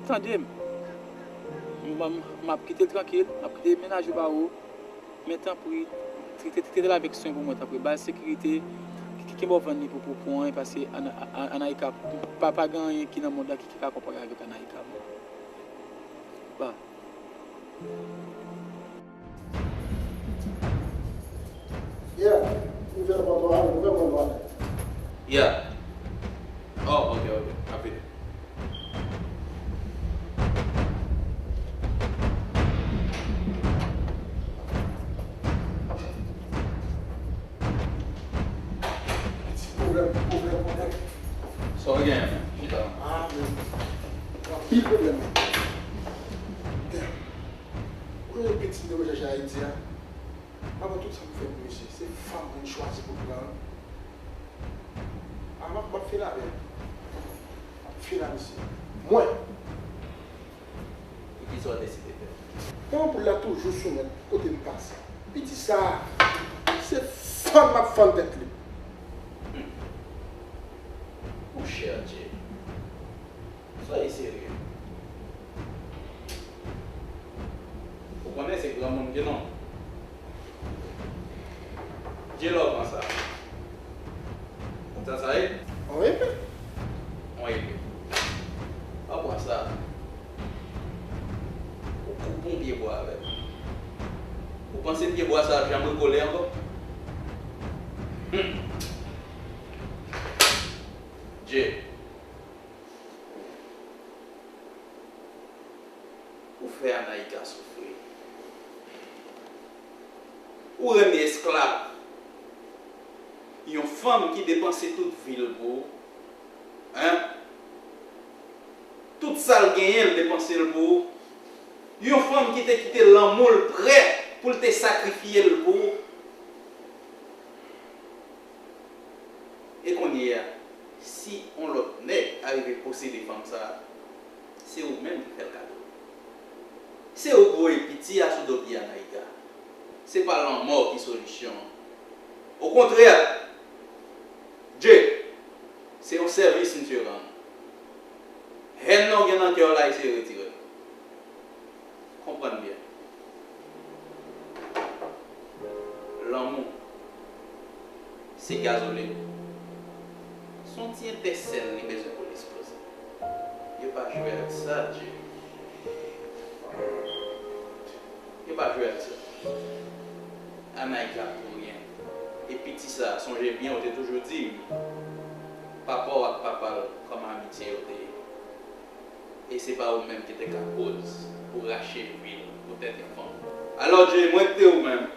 tande m. M, m, m ap kite l trankil, m ap kite mennaj ou ba ou. Men tanpri, trete, trete l avèk swen pou mwen, tanpri. Ba l sekirite, ki, ki, ki bò vann li pou, pou, pou anyen, paske Ana-, A-, Anaïka, pa, pa gen anyen ki nan mond la ki, ki ka konpare avèk Anaïka. Ba. Yeah, ouvè pòt la, ouvè pòt la. Yeah. Oh, ok, ok. Rapid. Pwoblèm, pwoblèm, pwoblèm. Sa w gen, men? Chita. Ah, men. Anpil pwoblèm. Damn. Ou konnen piti m te voye chache Ayiti a? Malgre tout sa m fè pou misye, se fanm mwen chwazi pou pran. Ah, m ap, m ap fini avè l. M ap fini avè misye. Mwen. E kisa w deside fè? Manman poul la toujou sou mwen kote m pase. Piti sa, se fann m ap fann tèt li. Hmm. Monchè Dje, soyez sérieux. Ou konnen se granmoun ke non. Dje, lè w pran sa. Konn sa sa ye? On epe. On epe. Lè w pran sa, ou koupe yon pye bwa avè l. Ou panse pye bwa sa ap janm rekole ankò? Hmm. Dje. Ou fè Anaïka soufri. Ou rann li esklav. Yon fanm ki depanse tout vi l pou ou. Hein? Tout sa l genyen, l depanse l pou ou. Yon fanm ki te kite lanmou l prè pou l te sakrifye l pou ou. E kounye a, si yon lòt nèg arive posede fanm sa a, se ou menm ki fè l kado. Se ou k voye piti a sou do pye Anaïka. Se pa lanmò ki solisyon an. Okontrè, Dje, se yon sèvis misye rann ou. Hèn nan w gen nan kè w la, eseye retire l. Konprann byen. Lanmou se gazolin. Se yon ti etensèl li bezwen pou l esploze. Yo pa jwe ak sa, Dje. Yo pa jwe ak sa. Anaïka pou ryen. E piti sa, sonje byen, ou te toujou di m, papa w ak papa l kòm amitye yo te ye. E se pa ou menm ki te ka koz pou rache vi l poutèt yon fanm. Alò, Dje, mwen k te ou menm,